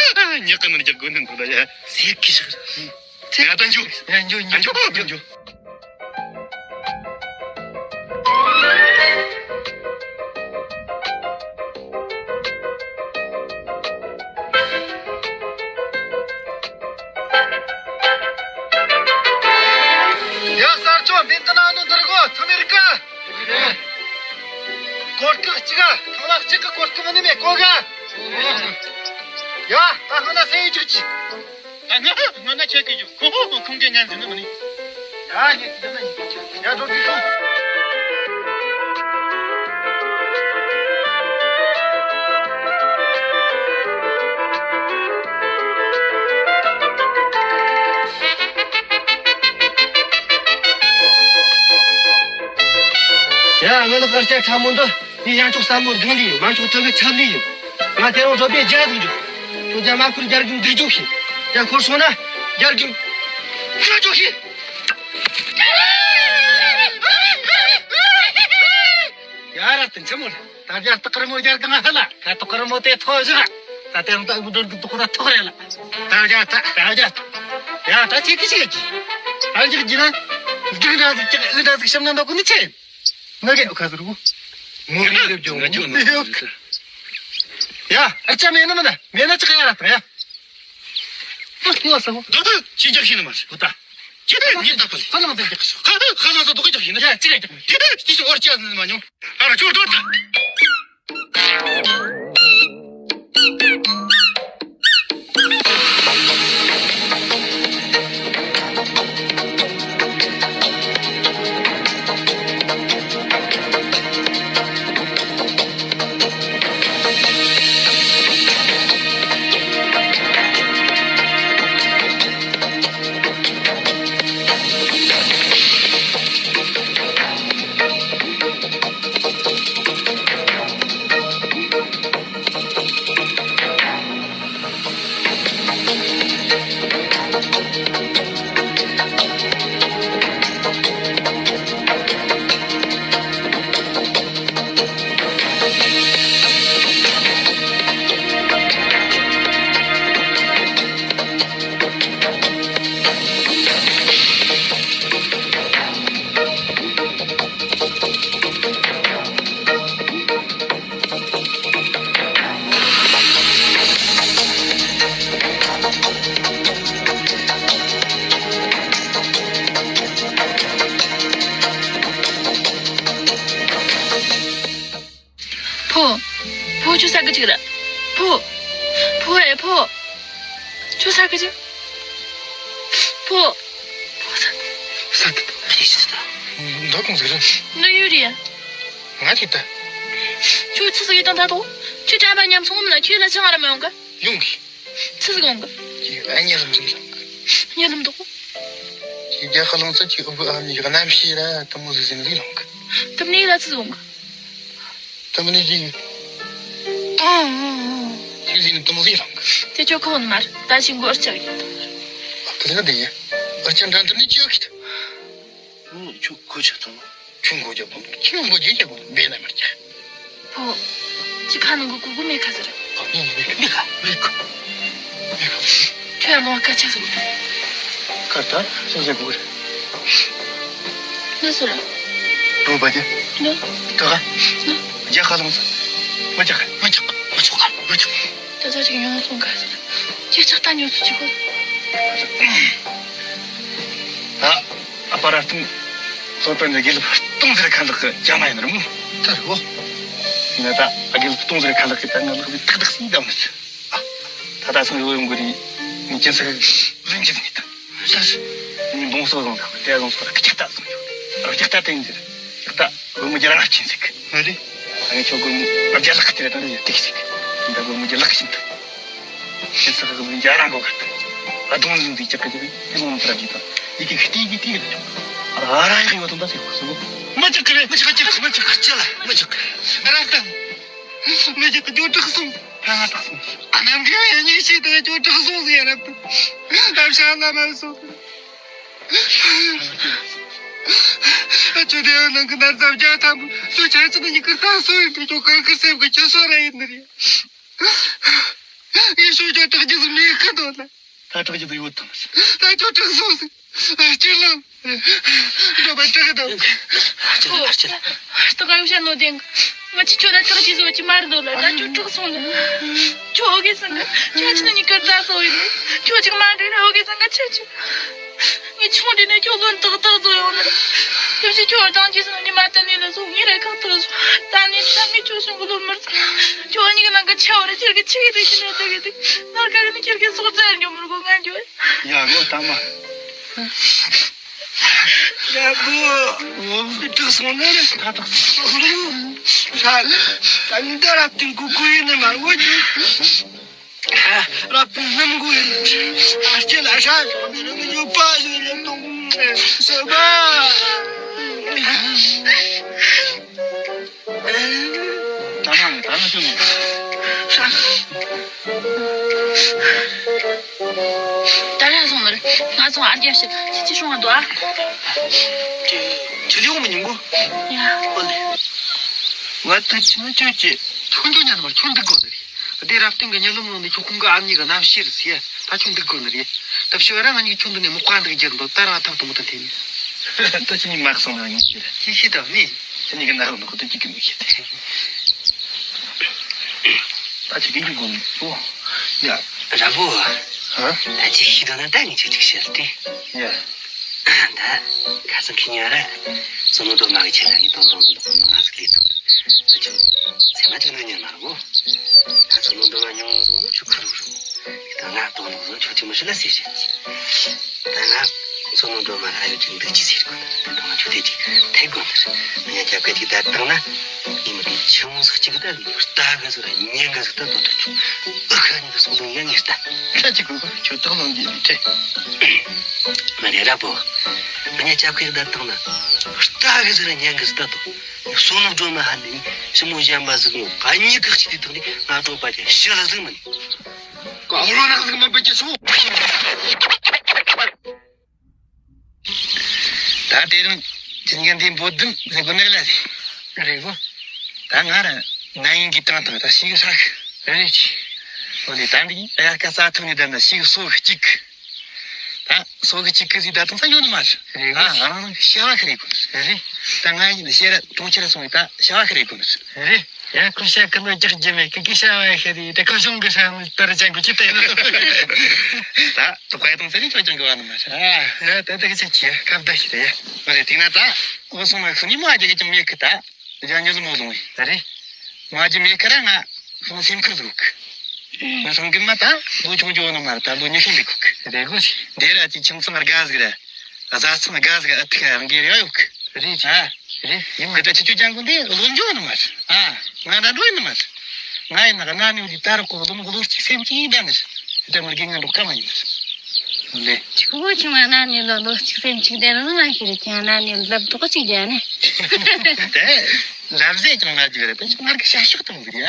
ཉག་གི་ནར་རྒྱག་དགོས་ནི་འདུག་ད་ཡ། ཟེར་གི་ཞིག་རེད། ཡ་ད་འཇུ། ཡ་འཇུ་འཇུ་འཇུ་འཇུ། ཡ་གསར་ཆོ་མིན་ད་ན་ནོ་འདིར་གོ་ཐུ་མེར་ཀ། གོ་སྐབས་གཅིག་ག་ཐང་ལ་གཅིག་གི་གོ་སྐབས་མི་ནི་མེད་གོ་ག། ཡ་ད་སྔོན་ན་སེ་ཡི་ཅིག་ཅིག་ད་ང་སྔོན་ན་ཆེ་གི་ཞུ་ཁོ་ཁོ་ཁོང་གི་ངན་ཟིན་ནི་མི་ནི། ཡ་ཉེ་ཁི་ན་ཡ་འགྲོ་དུས་སོང་། ཡ་ང་ལ་སྐར་ཆ་ཕྲ་མོ་འདི་ངས་ཡང་ཆོག་བསམ་བློ་འདང་ལས་མ་ཆོག་ཐུག་གི་ཆབ་ལས་ཡིན། ང་དེ་རིང་རོ་པའི་རྒྱ་ཟིག་འཇུག་ཁྱོད་རྒྱ་མ་ཁུར་རྒྱ་རྒྱུག་འདི་འཇུག་ཤིག་རྒྱ་ཁོར་སོང་ན་རྒྱ་རྒྱུག་ཁ་འཇུག་ཤིག་ཡ་ར་ཏི་འཆི་མོ་རེད། ད་རྒྱ་སྟག་རི་མོ་རྒྱ་གང་ཧ་ལ་ཁ་སྟག་རི་མོ་དེ་ཐོ་བཞག་ད་དེ་རིང་ད་འུ་འགྲོ་གི་དུག་ད་ཐོག་རེད་ལ། ད་རྒྱ་ད་ད་རྒྱ་ད་ཡ་ད་ཆེ་གི་ཆེ་གི་ད་འཇིག་གི་ན་འཇིག་འདྲ་ཟིག་ཅིག་འུ་འདྲ་ཟིག་བཤམ་ན་འདོག་གི་ནི་ཆེ། ང་གི་ཁ་ཟུར་གུ། ངོ་མི་རེབ་ཇོ་ངོ་ཡོད། ཡ་ཨར་ཅ་མེད་ན་མ་ན་མེད་ན་ཅི་ག་ཡ་ར་ད་ཡ། ཨ་ཡོ་ས་གོ། ད་ད་ཅི་ཅག་ཤི་ན་མ་ཤི་བུ་ད། ཅི་ད་ཉི་ད་པ་ལི། ཁ་ལ་མ་ད་ཅག་ཤི། ཁ་ཁ་ལ་ས་དོ་ག་ཅག་ཤི་ན། ཡ་ཅི་ག་ཅག་ཅི་ཅི་ཅི་ཨོར་ཅ་ན་མ་ཉོ། ཨ་ར་ཅོར་ཏོར་ད། ཕོ། ཕོ་ཁྱོད་ས་གི་ཅིག་ར། ཕོ། ཕོ་ཨེ་ཕོ། ཁྱོད་ས་གི་ཅིག་ཕོ། ཕོ་ས། ས་གི་ཁྱེད་ཤི་ད། འདོད་གང་ཟིག་ར། འདོད་ཡོད་རེད། ང་ཅིག་ད། ཁྱོད་ཆི་ཟིག་ཡོད་དང་ད་དོ། ཁྱོད་དྲན་པ་ཉམས་སོང་མིན་ན་ཁྱོད་ལ་ཆང་ར་མི་ཡོང་གི་ཡོང་གི་ཆི་ཟིག་ཡོང་གི་ཅིག་ཨ་ཉེ་ལམ་ཟིག་ལོང་གི་ཉེ་ལམ་དོ། ཅིག་རྒྱ་ཁ་ལོང་ཚ་ཅིག་ཨུ་བུ་ཨ་མི་གནམ་གཤིས་ར་དུ་མོ་ཟིག་ཟིན་ཟིག་ལོང་གི་དུ་མོ་ནི་ལ་ཆི་ཟིག་ཡོང་གི་དུ་མོ་ནི་ཅིག་ཨང་ཨང་ཨང་ཅིག་ཟིན་དུ་མོ་ཟིག་ལོང་གི་དེ་ཁྱོད་ཁོ་ནི་མར་ད་ཞིག་མགོ་ཨར་ཆག་ཡོད། ཨ་ཁ་ཟིན་དེ་ཡ་ཨར་ཅན་དྲན་དུ་ནི་ཅིག་ཡོད་གི་ད། ཁྱོད་ཁོ་ཆ་ཚང་མ། ཁྱོད་མགོ་རྒྱག་དགོས། ཁྱོད་མགོ་རྒྱག་རྒྱག་དགོས། འབེ་ན་མར་རྒྱག་ཕོ། ཅི་ཁ་ནང་གི་གུ་གུ་མེ་ཁ་ཟེར། ཨ་ནི་ནི་མེ་ཁ་མེ་ཁ་མེ་ཁ། ཁྱོད་ལོང་ཁ་ཆ་ཟེར། ཁ་ད་སེ་ཟེར་གུ་རེ། ནི་སུ་ར། རུ་བ་རྒྱ། ནི། ད་ག་ནི། རྒྱ་ཁ་ལོང་ས། མ་རྒྱག་མ་རྒྱག་མ་རྒྱག་མ་རྒྱག་ད་ས་ཅིག་ཉོ་སོང་ཁ་ཟེར། ཅི་ཆག་ད་ཉོ་སུ་ཅི་གོ་ད། ཨ་པ་ར་ཏུང་། སོ་པན་དུ་དགེ་ལུགས་སྟོང་ཟེར་ཁ་ལག་གི་ཇ་མ་ཡིན་རུང་། ད་རེད་བོ། ཡིན་ན་ད་ཨ་དགེ་ལུགས་སྟོང་ཟེར་ཁ་ལག་གི་ད་ང་ལག་གི་ཏག་ཏག་སིང་དམ་ནི། ཨ། ད་ད་སང་ཡོ་ཡོང་གི་རེད། ངས་ཅན་ས་གི་ལུན་ཅན་ནི་ད། ད་སི། ངས་འབོང་སོ་བཟུང་ད་དེ་བཟུང་སོ་ར་ཀི་ཅག་ད་བཟུང་ཡོད། ར་ཀི་ཅག་ད་དེ་ཡིན་ཟེར། ཀི་ད་གོ་མོ་རྒྱ་ར་ཅན་ཟིག་ཨ་རེད། ཨ་ངས་ཁྱོད་གོ་མོ་རྒྱ་ལག་གི་དེ་ར་ད་རེད་ཏིག་ཟིག་ད་གོ་མོ་རྒྱ་ལག་བཞིན་དུ། ཁྱེད་ཚོ་གི་མི་འཇའ་རང་གོ་ག་ཨ་དུང་ཟིང་ཟིང་ཅག་གི་ཡིག་ཡིག་ལོང་ཐར་གྱི་དང་ཡི་གེ་ཤི་ཏི་ཡི་ཏི་རེད། ཨ་ར་ཡག་ཡོད་དམ་ད་ཟེར་གོ་སོང་། མ་ཅག་གི་རེད། མ་ཅག་གི་མ་ཅག་གི་ཅི་ལ་མ་ཅག་གི་རང་དང་། མ་ཅག་གི་ཇོ་དྲག་སོང་། ང་དྲག་སོང་། ཨ་ནམ་གི་ཡང་ཉིན་ཤས་དང་ཁྱོད་དྲག་སོང་ཟེར་ཡ་རབ་ཏུ། ཨ་བྱ་ལ་མ་སོང་། ཨ་ཁྱོད་དེ་ནང་གི་ནར་ཙམ་རྒྱ་ཐམ་ཁྱོད་ཆ་ཚིག་ཉི་ཁར་ད་སོ་ཡིན་དུ་ཁྱོད་གང་གི་སེམས་གི་ཁྱོད་སོ་ར་ཡིན་ནི་རེད། ངས་ཤོད་ཁྱོད་དྲག་རྒྱུ་ཟིག་མེད་ཁ་དོ་ལ། ད་དྲག་རྒྱུ་དེ་ཡོད་དམ། ད་ཁྱོད་དྲག་སོང་ཟིག་ཨ་ཅི་ལ། འགྲོ་བ་དྲག་དང་། ཨ་ཅི་ལ་ཨ་ཅི་ལ། ད་ག་ཡོད་བཤད་ནོ་དེང་། ང་ཅི་ཁྱོད་ད་དྲག་རྒྱུ་བཟོ་ཅི་མ་རེད་དོ་ལ། ད་ཁྱོད་དྲག་སོང་ལ། ཁྱོད་ཨོ་གེ་སང་ག་ཁྱོད་ཅི་ནི་ཉི་སྐར་ད་སོ་ཡིན། ཁྱོད་ཅིག་མ་འདྲེ་ན་ཨོ་གེ་སང་ག་ཁྱོད་ཅི། ངས་ཆུང་འདྲེ་ནས་ཁྱོད་ལོན་ཏག་ཏག་བཟོ་ཡོང་ལ། དེ་བཞིན་ཁྱོད་ཅང་ཅི་སོང་ཉི་མ་ད་ནི་ལ་སོང་ངས་ར་ཁག་ཐག་སོང་། ད་ནི་ད་ངས་ཁྱོད་སོང་གི་ལོ་མར་སོང་། ཁྱོད་གཉིས་ཀྱི་ནང་གི་ཆ་བ་ར་ཁྱེར་གི་ཆི་གི་རེ་ཞིག་ན་ད་གི་དེ་ནར་ག་གི་ནི་ཁྱེར་གི་སོག་རྩ་འཇོག་མི་རུ་གོ་ང་འཇོག་ཡ་གོ་ད་མ། ཡ་གོ། འོ་དྲག་སོང་ན་རེ་ད་དྲག་སོང་། ཧྲ། ད་ནི་ད་རབ་ཏིང་ཀུ་ཀུ་ཡིན་ནི་མ་འོ་ཅི། རབ་ཏིང་སྣུམ་གོ་ཡིན། ཨ་ཅེ་ལ་ཧྲ་ཞོག་ནི་རེ་གི་ཡོད་པ་ཞིག་ལེན་དང་སོ་བ། ད་མ་ནི་ད་ནི་ཅུང་། ད་ར་སོང་མར་ང་སོང་ཨར་རྒྱ་ཞིག་ཅི་ཅི་སོང་ང་དོ་ཨ། ཁྱེད་ལས་འོང་མི་ཉུང་གོ། ཡ། ཨོ་ལེ། ང་ད་ཅི་ན་ཅོ་ཅི་ཐུང་ཅོ་ཉར་མར་ཁྱོད་འདུག་གོ་ནི་རེད། འདི་རབ་བརྟན་གྱི་ཉི་ལམ་ནང་ནས་ཁྱོད་ཁོང་གི་ཨ་མྱེས་ཀྱི་རྣམ་ཤེས་རེད་ཟེར། ད་ཁྱོད་འདུག་དགོས་ནི་རེད། ད་ཕྱི་བ་ར་ང་གཉིས་ཁྱོད་འདི་ནས་མོ་བཀའ་འདུག་རྒྱུར་འདུག་ད་ར་ཐབས་དང་པོ་དང་འཐེན་ནས། ད་ཁྱེད་གཉིས་མ་གསང་ན་ངས་ཤེས་ར། ཁྱེད་ཤེས་དང་ནི། ཁྱེད་གཉིས་ཀྱི་ན་རུ་ནོ་ཁོ་ད་ཅིག་གི་མི་ཤེས་ཏེ། ད་ཅིག་གི་འཇུག་དགོས་ནི་ཨོ། ཡ། ར་བོ། ཧ། ད་ཅིག་ཤེས་དང་ན་ད་ངས་ཁྱེད་ཅིག་ཤེས་ཏེ། ཡ། ད་ཁ་སང་ཁྱེད་གཉིས་ར་བསོད་ནམས་སྒྲོལ་མ་གི་ཆེད་ལ་ངས་དོན་དོན་ལ་འདུག་མ་ང་ཟིག་ལས་ཐུབ། ད་ཁྱོད་ཚེ་མ་ཁྱོད་ན་ཉན་མ་རུ། ད་ཚོ་ནང་འདུག་ང་ཉུང་ངུ་ཟིག་ནོ་ཆུ་ཁ་རུ་རུ། ད་ང་དོ་ནོ་ཟིག་ཆུ་ཆི་མི་ཤི་ལ་ཟེར་ཞིག་ད་ང་ཚོ་ནང་འདུག་མ་ར་ཡོད་ཅིག་འདུག་ཅི་ཟེར་གོ་ད་ང་ཆུ་དེ་ཅིག་ཐེག་གོ་ནི་རེད། ང་རྒྱབ་ཁ་ཅིག་ད་བཏང་ན་ངས་མི་དེ་ཆུང་ཟིག་ཅིག་ད་རྟ་ག་ཟིག་ར་ཉན་ག་ཟིག་ད་དོ་ད་ཆུ་ཨ་ཁ་ཉི་ག་སོང་ལུང་ཡ་ངས་ད་ད་ཅིག་གོ་གོ་ཆུ་ཐོག་ནང་འདི་ནི་ཏྲེ། མ་རེད་ར་བོ། ང་རྒྱབ་ཁ་ད་བཏང་ན་རྟ་ག་ཟིག་ར་ཉན་ག་ཟིག་ད་དོ། བསོད་ནམས་སྒྲོལ་མ་ཧ་ནི་ཞི་མོ་གཞན་པ་ཟིག་ངོ་ག་གཉིས་ཀ་གཅིག་དེ་ཐོག་ནས་ང་སྒྲོལ་པ་དེ་ཤི་ལ་ཟིག་མིན། ཀ་བོ་ལོ་ནག་ཟིག་མིན་པ་ཅི་སོ། ད་དེ་རིང་ཅི་ཉིན་འདི་འབོད་དུམ་ཟེར་གོ་ནི་ལ་རེད་གོ། ད་ང་ར་ན་ཡིན་གི་དང་དང་ད་ཤི་གི་ཧྲ་གི་རེད་ཅི། འོ་ནི་ད་འདི་ཨ་ཡ་སྐད་ས་ཐོག་ནས་ད་ན་ཤི་གི་སོ་གི་གཅིག་ད་སོ་གི་གཅིག་གི་ཟིག་ད་དང་ས་ཡོད་ནི་མ་རེད། རེད་གོ། ཨ་ང་རང་ཤ་བ་ཁ་རེད་གོ་ནི་རེད། ད་ང་ཡིན་ཤེས་ར་གྲོང་ཁྱེར་སོང་བའི་ད་ཤ་བ་ཁ་རེད་གོ་ནི་རེད། ཡ་ཁོ་ཤ་ཁ་ནོ་རྒྱག་རྒྱུ་མེད་ཀི་ཀི་ཤ་བ་ཁ་རི་ད་ཁ་ཤོང་གི་ཤ་མི་ལྟར་ཅང་གི་ཅི་ཏེ་ན། ད་དུ་ཁ་ཡ་དང་ཚེ་རིང་ཅང་ཅང་གི་བ་ནི་མ་ཤ། ཨ་ཡ་ད་ད་གི་ཆ་ཁྱི་ཁ་བརྡ་ཤི་ད་ཡ། མ་རེད་དེ་ན་ད་འོ་སོང་མ་ཁུ་ནི་མ་རྒྱག་གི་ཅང་མེད་ཀི་ད། རྒྱ་ཉོ་ལ་མོ་ལོང་བས་ད་རེད། མ་རྒྱུ་མེད་ཁ་ར་ང་ཁོ་ནི་སེམས་ཁུར་ཟུག་ང་སང་གི་མ་ད་ལོ་ཆུང་ཅོ་ནི་མ་རེད་ད་ལོ་ཉི་ཤུ་འདི་ཁུག་རེད་གོ་ཤི། འདི་ར་ཅི་ཁྱིམ་ཚང་དགའ་ཟིག་ར། བཟའ་ཚང་དགའ་ཟིག་ཨ་ཐི་ཁ་རང་གི་རེ་བ་ཡོད་གི། རེད་ཅི། ཨ། རེད། ཡིན་མ་ད་ཅི་ཅུ་ཅང་གོ་འདི་ལོ་འཇོག་ནི་མ་རེད། ཨ། ང་ད་འགྲོ་ཡིན་ནི་མ་རེད། ང་ཡིན་ན་ག་ན་ནི་འདི་ད་ར་གོ་ལོ་ངོ་ལོ་ཅིག་སེམས་ཅིག་ཡིན་ད་ནི་རེད། ད་མི་རྒན་ང་འགྲོ་ཀ་མ་ཡིན་ནི་རེད། ལེ། ཅི་གོ་ཅི་མ་ན་ནི་ལོ་ལོ་ཅིག་སེམས་ཅིག་དེ་རུ་མ་ཤེས་རེད་ཀྱང་ན་ནི་ལབ་དོག་ཅིག་རྒྱ་ནི། དེ་ལབ་ཟེར་ཀྱང་མ་རྒྱུ་རེད་པས་ང་གི་ཤ་ཤོག་དང་འདི་ཡ།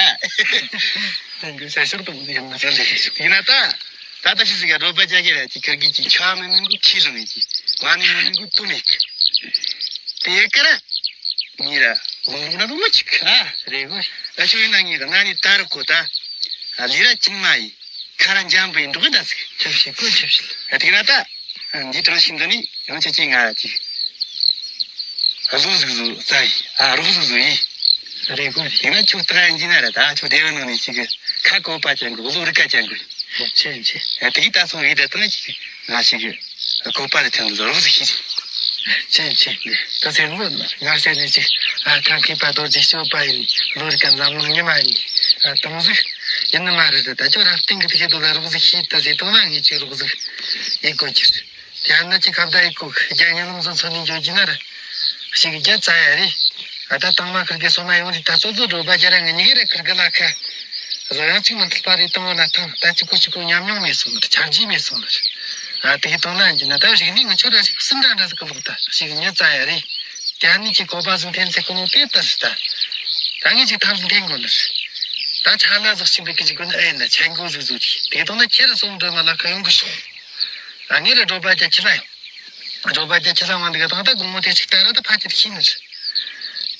ང་གི་ཤ་ཤོག་དང་འདི་ཡང་མ་ཟ་ལེ་ཡིན་ན་ད། ད་ལྟ་ཞིག་ཟིག་ག་རོ་པ་རྒྱ་གི་ར་ཅིག་ཁིར་གི་ཅིག་ཆ་མི་མིན་གུ་ཁྱི་རང་ཡིན་གི་མ་ནི་མི་མིན་གུ་ཏུ་མེད་གི། དེ་ཡ་ཀ་ར་ཉི་ར་ལུང་ལུང་ན་ལུང་མ་ཅིག་ཨ་རེ་གོ་ད་ཆུ་ཡིན་ན་ངི་ར་ང་ནི་ད་རུ་གོ་ད་ལི་ར་ཅིང་མ་ཡི་ཁ་ར་འཇམ་པོ་ཡིན་འགྲོ་གི་ད་ཟིག་ཆབ་ཞིག་གོ་ཆབ་ཞིག་ཨ་དེ་ན་ད་འདི་དྲང་ཞིང་འདི་ནི་ཡང་ཆ་ཅིག་ང་ཅིག་བཟོ་ཟིག་བཟོ་རྩ་ཡི་ཨ་རོགས་ཟིག་བཟོ་ཡི། རེད་གོ་རེད། ཡིན་ན་ཁྱོད་ད་ཡིན་གྱི་ན་ར་ད་ཁྱོད་སྡེ་བ་ནང་ནས་ཅིག་གི་ཁ་བཀོད་པ་ཅན་གི་བློ་རིག་པ་ཅན་གི། ཆེ་ཆེ། ཡ་དེ་ད་སོང་བའི་ད་ད་ཅིག་ང་ཞིག་གི་བཀོད་པ་རེ་ཐོན་འདུག་རོགས་ཟིག་ཤེས། ཆེ་ཆེ། ད་ཟེར་ནོ་ང་ཟེར་ནས་ཅིག་ཨ་ཐང་མཁས་པ་རྡོ་རྗེ་སྐྱོབ་པ་ཡིན་བློ་རིག་པ་འཛམ་གླིང་ཉི་མ་ཡིན་ཨ་དང་ཟིག་ཡིན་ནི་མ་རེད། ད་ཁྱོད་རབ་བརྟན་གི་དེ་ཤེས་འདུག་ལ་རོགས་ཟིག་ཤེས་ད་ཟེར་དོ་ན་ངས་ཅིག་རོགས་ཟིག་ཡིན་དགོས་ཀྱི་རེད། དེ་ཡང་ན་ཅིག་ཁ་བརྡ་ཡི་གོ་རྒྱ་ཉེ་ལམ་བཟོ་ཚོ་ནས་འཇོག་རྒྱུ་ན་ར། ཞིག་རྒྱ་ཙ་ཡ་རེད། ཨ་ད་དང་མ་ཁིར་གི་སོ་མ་ཡོང་རི་ད་ཙོ་ཙོ་འགྲོ་བ་རྒྱ་ར་ང་གཉིས་ཀྱི་ར་ཁིར་གི་ལ་ཁ། བཟོ་ཡང་གཅིག་མི་མཐུན་པ་རེད་དང་བོ་ན་ཐང་ད་གཅིག་པོ་གཅིག་པོ་ཉམས་མྱོང་མེད་སོང་ནི་ཆ་རྒྱུས་མེད་སོང་ནི། ཨ་དེ་གི་དོན་ན་འཇི་ན་ད་རིག་གནས་ང་ཆོ་ར་ཞིག་སུན་འདྲ་འདྲ་ཟིག་གི་ལོག་ད་ཞིག་ཉི་ཙ་ཡ་རེད། རྒྱ་ནི་ཅིག་གོ་པ་ཟིན་འཐེན་ཚེ་ཁོ་ནོ་དེ་ལྟར་ཞིག་ད། ད་ངས་ཅིག་ཐབས་ཟིན་འཐེན་དགོས་ནི། ད་ཆ་ལ་ཟག་ཅིག་འབུད་གི་ཅིག་གོ་ན་ཨེ་ན་ཆན་གོ་ཟིག་ཟིག་ཅིག་དེ་དང་ན་ཁྱེད་ར་སོང་འགྲོ་མ་ལ་ཁ་ཡོང་གི་སོང་། ཨ་ངེ་ར་སྒྲོ་པ་རྒྱ་ཁྱི་ལ་ཡོང་། སྒྲོ་པ་རྒྱ་ཁྱི་ལ་མ་འདི་ག་དང་ད་དགོང་མོ་དེ་ཅིག་ད་ར་ད་ཕ་ཁྱི་ཁྱི་ནི་རེད།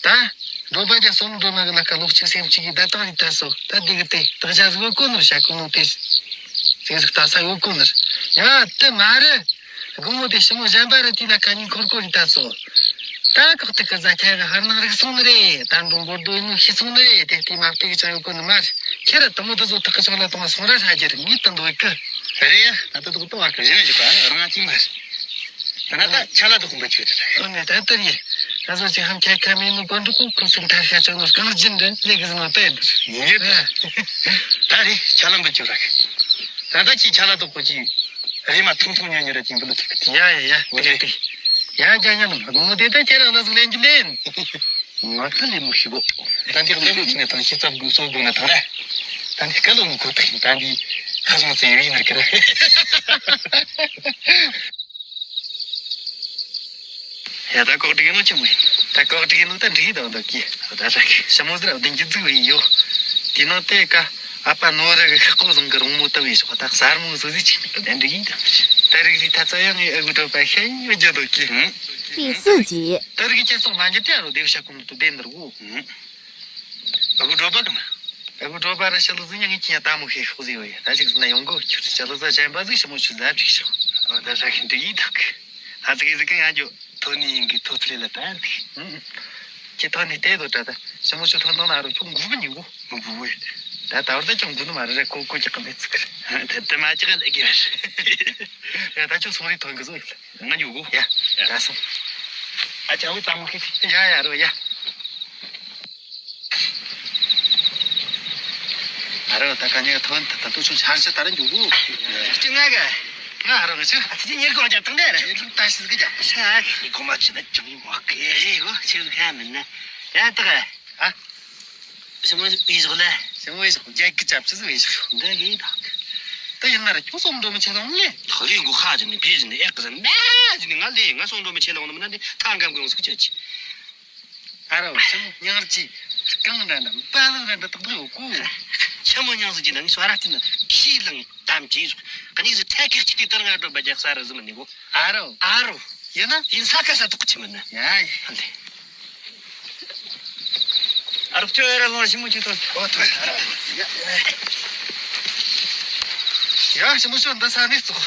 ད་སྒྲོ་པ་རྒྱ་སོང་འགྲོ་མ་གི་ལ་ཁ་ལོག་ཅིག་སེམས་ཅིག་གི་ད་དང་རི་ད་སོ་ད་འདི་གི་དེ་དག་ཅག་ཟིག་གོ་ནི་རེད་ཤ་གོ་ནོ་དེ་ཟིག་ཟིག་ད་ས་ཡོད་གོ་ནི་རེད། ཡ་དེ་མ་རེད། དགོང་མོ་དེ་ཞི་མོ་གཞན་པ་ར་དེ་ལ་ཁ་ཉིན་འཁོར་གོ་རི་ད་སོ། ད་ཁག་ཏུ་ཀི་ཟ་ཁྱ་གི་ཧར་ནང་རིག་སོང་ནི་རེད། ད་འགྲོ་འགོར་དོ་ཡིན་ནོ་ཤི་སོང་ནི་རེད། དེ་ལྟའི་མ་བལྟས་གི་ཅང་ཡོད་གོ་ནི་མ་རེད། ཁྱེད་ར་དུ་མོ་དུ་ཟོ་ཐག་གི་ཆོག་ལ་དང་སོང་ར་ཧྲ་རྒྱུ་རེད། ངས་དུ་འདོད་གི་རེད་ཡ། ད་ད་དུ་ཏོ་བ་གི་གཞན་ཞིག་པ་རང་ཅིག་མ་རེད། ད་ན་ད་ཆ་ལ་དུ་ཁུམ་པ་ཆུ་རེད། ཨོ་ནི་ད་ལྟར་ཡིན། ང་ཚོ་ཅིག་ཧམ་ཁྱ་ཁ་མེད་ནོ་གོན་འགྲོ་གོ་ཁོ་སུམ་ཐར་ཤ་ཅང་ནོ་རྐང་རྒྱུན་རེད། ལས་གི་ཟིན་ནོ་ཏེ་འདུར་ཡིན་ད་རེད། ཆ་ལ་འབུད་ཆུ་ར་གི་ད་ད་ཅིག་ཆ་ལ་དུ་ཁོ་ཅིག་རེ་མ་ཐུང་ཐུང་ཉོ་ཉོ་ར་ཅིང་བུ་ལ་ཐུག་གི་ཡ་ཡ་ཡ། འོ་དེ་དེ་ཡ་རྒྱ་ཉ་ནམ་ཧ་གོ་མོ་དེ་ད་ཁྱེད་རང་ལ་ཟུག་ལེན་གྱི་ལེན། ང་ད་ལེ་མོ་ཤི་གོ་ད་འདི་ལོ་ལོ་ཅི་ནས་ཐང་ཤི་ཚབ་དགོས་སོ་དགོས་ན་ཐང་ར། ད་འདི་སྐལ་ལོ་ངུ་གོ་ཐག་ཡིན། ད་འདི་ཁ་སང་ཚེ་ཡོད་ཡིན་ན་ཁེ་ར། ཡ་ད་ཀོག་ཏྲིག་ནོ་ཆི་མོ་ཡིན། ད་ཀོག་ཏྲིག་ནོ་ད་འགྲིག་དང་ད་ཀི་ད་ད་ཀི་ཞི་མོ་ཟེར་བ་བདུན་གྱི་རྫིག་བས་ཡོད། དེ་ནང་དེ་ཀ་ཨ་ཕ་ནོར་ར་གི་ཤག་ཀོ་བཟང་གི་རོང་མོ་ལྟ་བུའི་ཤོག་ད་གསར་མོ་བཟོ་ཟིག་ཅིག་ནི་ད་འགྲིག་ཡིན་ད། ད་རིག་ཟིག་ད་ཚ་ཡང་ངའི་ཨ་གུ་གྲོད་པ་ཤ་ཡིན་བ་རྒྱ་དོ་ཀི། ཧུམ། ཏི་སི་ཇི། ད་རིག་གི་ཁྱེད་སོང་མ་འཇི་ཏེ་རོ་དེ་བ་ཤ་ཀུང་དུ་བདེ་འདིར་བོ། ཧུམ། ཨ་གུ་གྲོད་པ་གི་མ། ཨ་གུ་གྲོད་པ་ར་ཤ་ལུ་ཟིག་ཉང་གི་ཁྱེད་ད་མོ་ཤེས་ཤོག་ཟིག་བ་ཡ། ད་ཅིག་ཟིག་ན་ཡོང་གོ་ཁྱོད་ཤ་ལུ་ཟ་ཅན་པ་ཟིག་ཞི་མོ་ཆུ་ཟ་ཅིག་ཤོག་ཨ་ད་ཤ་ཁི་འདི་ཡིད་དག་གི། ད་ཟིག་ཟིག་གི་ང་འཇོ་ཐོ་ནི་ཡིན་གི་ཐོ་ཐི་ལེ་ལ་ད་འདི། ཁྱེད་ཐོ་ནི་ལྟས་དོ་ད་ད་ཞི་མོ་ཆུ་ཐོན་ཐོན་ན་རོ་ཁྱོད་འགུ་གི་ཉིན་གོ། འགུ་གི་བོ་ཡ། ད་ད་བར་ད་ཅང་འགུ་ནི་མ་རེད་རེད། ཁོ་ཁོ་ཅག་གི་མེད་ཚིག་གི་རེད། ད་ད་མ་ཅག་ལ་གི་རེད། ཡ་ད་ཁྱོད་སོང་རི་ཐོན་གི་བཟོ་ཡིན། ང་འཇུག་གོ། ཡ། ད་སོང་། ཨ་ཅག་བི་ད་མོ་ཁི་ཡ་ཡ་རོ་ཡ། ཨ་རོ་ད་ག་ཉེ་ཐོན་ད་ད་དུ་ཆུ་ཆར་ཆུ་ད་ར་འཇུག་གོ། ཅི་ང་ག་ང་ཨ་རོ་ང་ཆུ་ཨ་ཅི་ཉེར་གོ་ཅག་དང་ནས་ར་ཉེར་གོ་ད་ཤི་གི་ཅག་ཤ་ཨ་ཁི་གོ་མ་ཆུ་ན་ཅང་ཡིན་མོ་ཁི་རེ་གོ་ཆུ་ཁ་མིན་ན་ཡ་ད་ག་ཨ། ཞི་མོ་བི་ཞོག་ལ། ཞི་མོ་བི་ཞོག་རྒྱ་གི་ཅབ་ཅི་ཟིག་བི་ཞོག་འདི་གི་དག་ད་ཡིན་ན་ར་ཁྱོད་སོང་འགྲོ་མི་ཆེ་ལོང་ལེ། ཐག་ཡིན་གོ་ཧ་ཅི་ནི་བི་ཞི་ནི་ཨེ་ཀ་ཟ་མ་ཅི་ནི་ང་ལེ་ང་སོང་འགྲོ་མི་ཆེ་ལོང་ནི་མི་ན་འདི་ཐང་གམ་གི་ཡོང་སུ་ཆེ་ཆི། ཨ་རོ་ཞི་མོ་ཉང་རྗེ་རྐང་འདྲ་འདྲ་པ་ལུ་འདྲ་འདྲ་དག་དག་ཡོད་གོ། ཆི་མོ་ཉང་ཟིག་ཅི་ན་ངི་སོ་ར་ཏི་ན་ཁྱི་ལང་དམ་ཅི་ཟིག་ག་ནི་ཟིག་ཐད་ཀྱི་ཅི་ཏི་ཏར་ང་འགྲོ་བ་རྒྱག་ས་ར་ཟི་མི་ནི་གོ། ཨ་རོ། ཨ་རོ། ཡིན་ན། ཡིན་ས་ཁ་ས་དུག་ཅི་མིན་ན། ཡ་ཡ། ཨ་རོ་ཅོ་ཡ་ར་ལོ་ཞི་མོ་ཅི་ཏོ། ཨོ་ཏོ་ཡ། ཡ་ཞི་མོ་ཅོ་འདི་ས་ནི་ཙོ།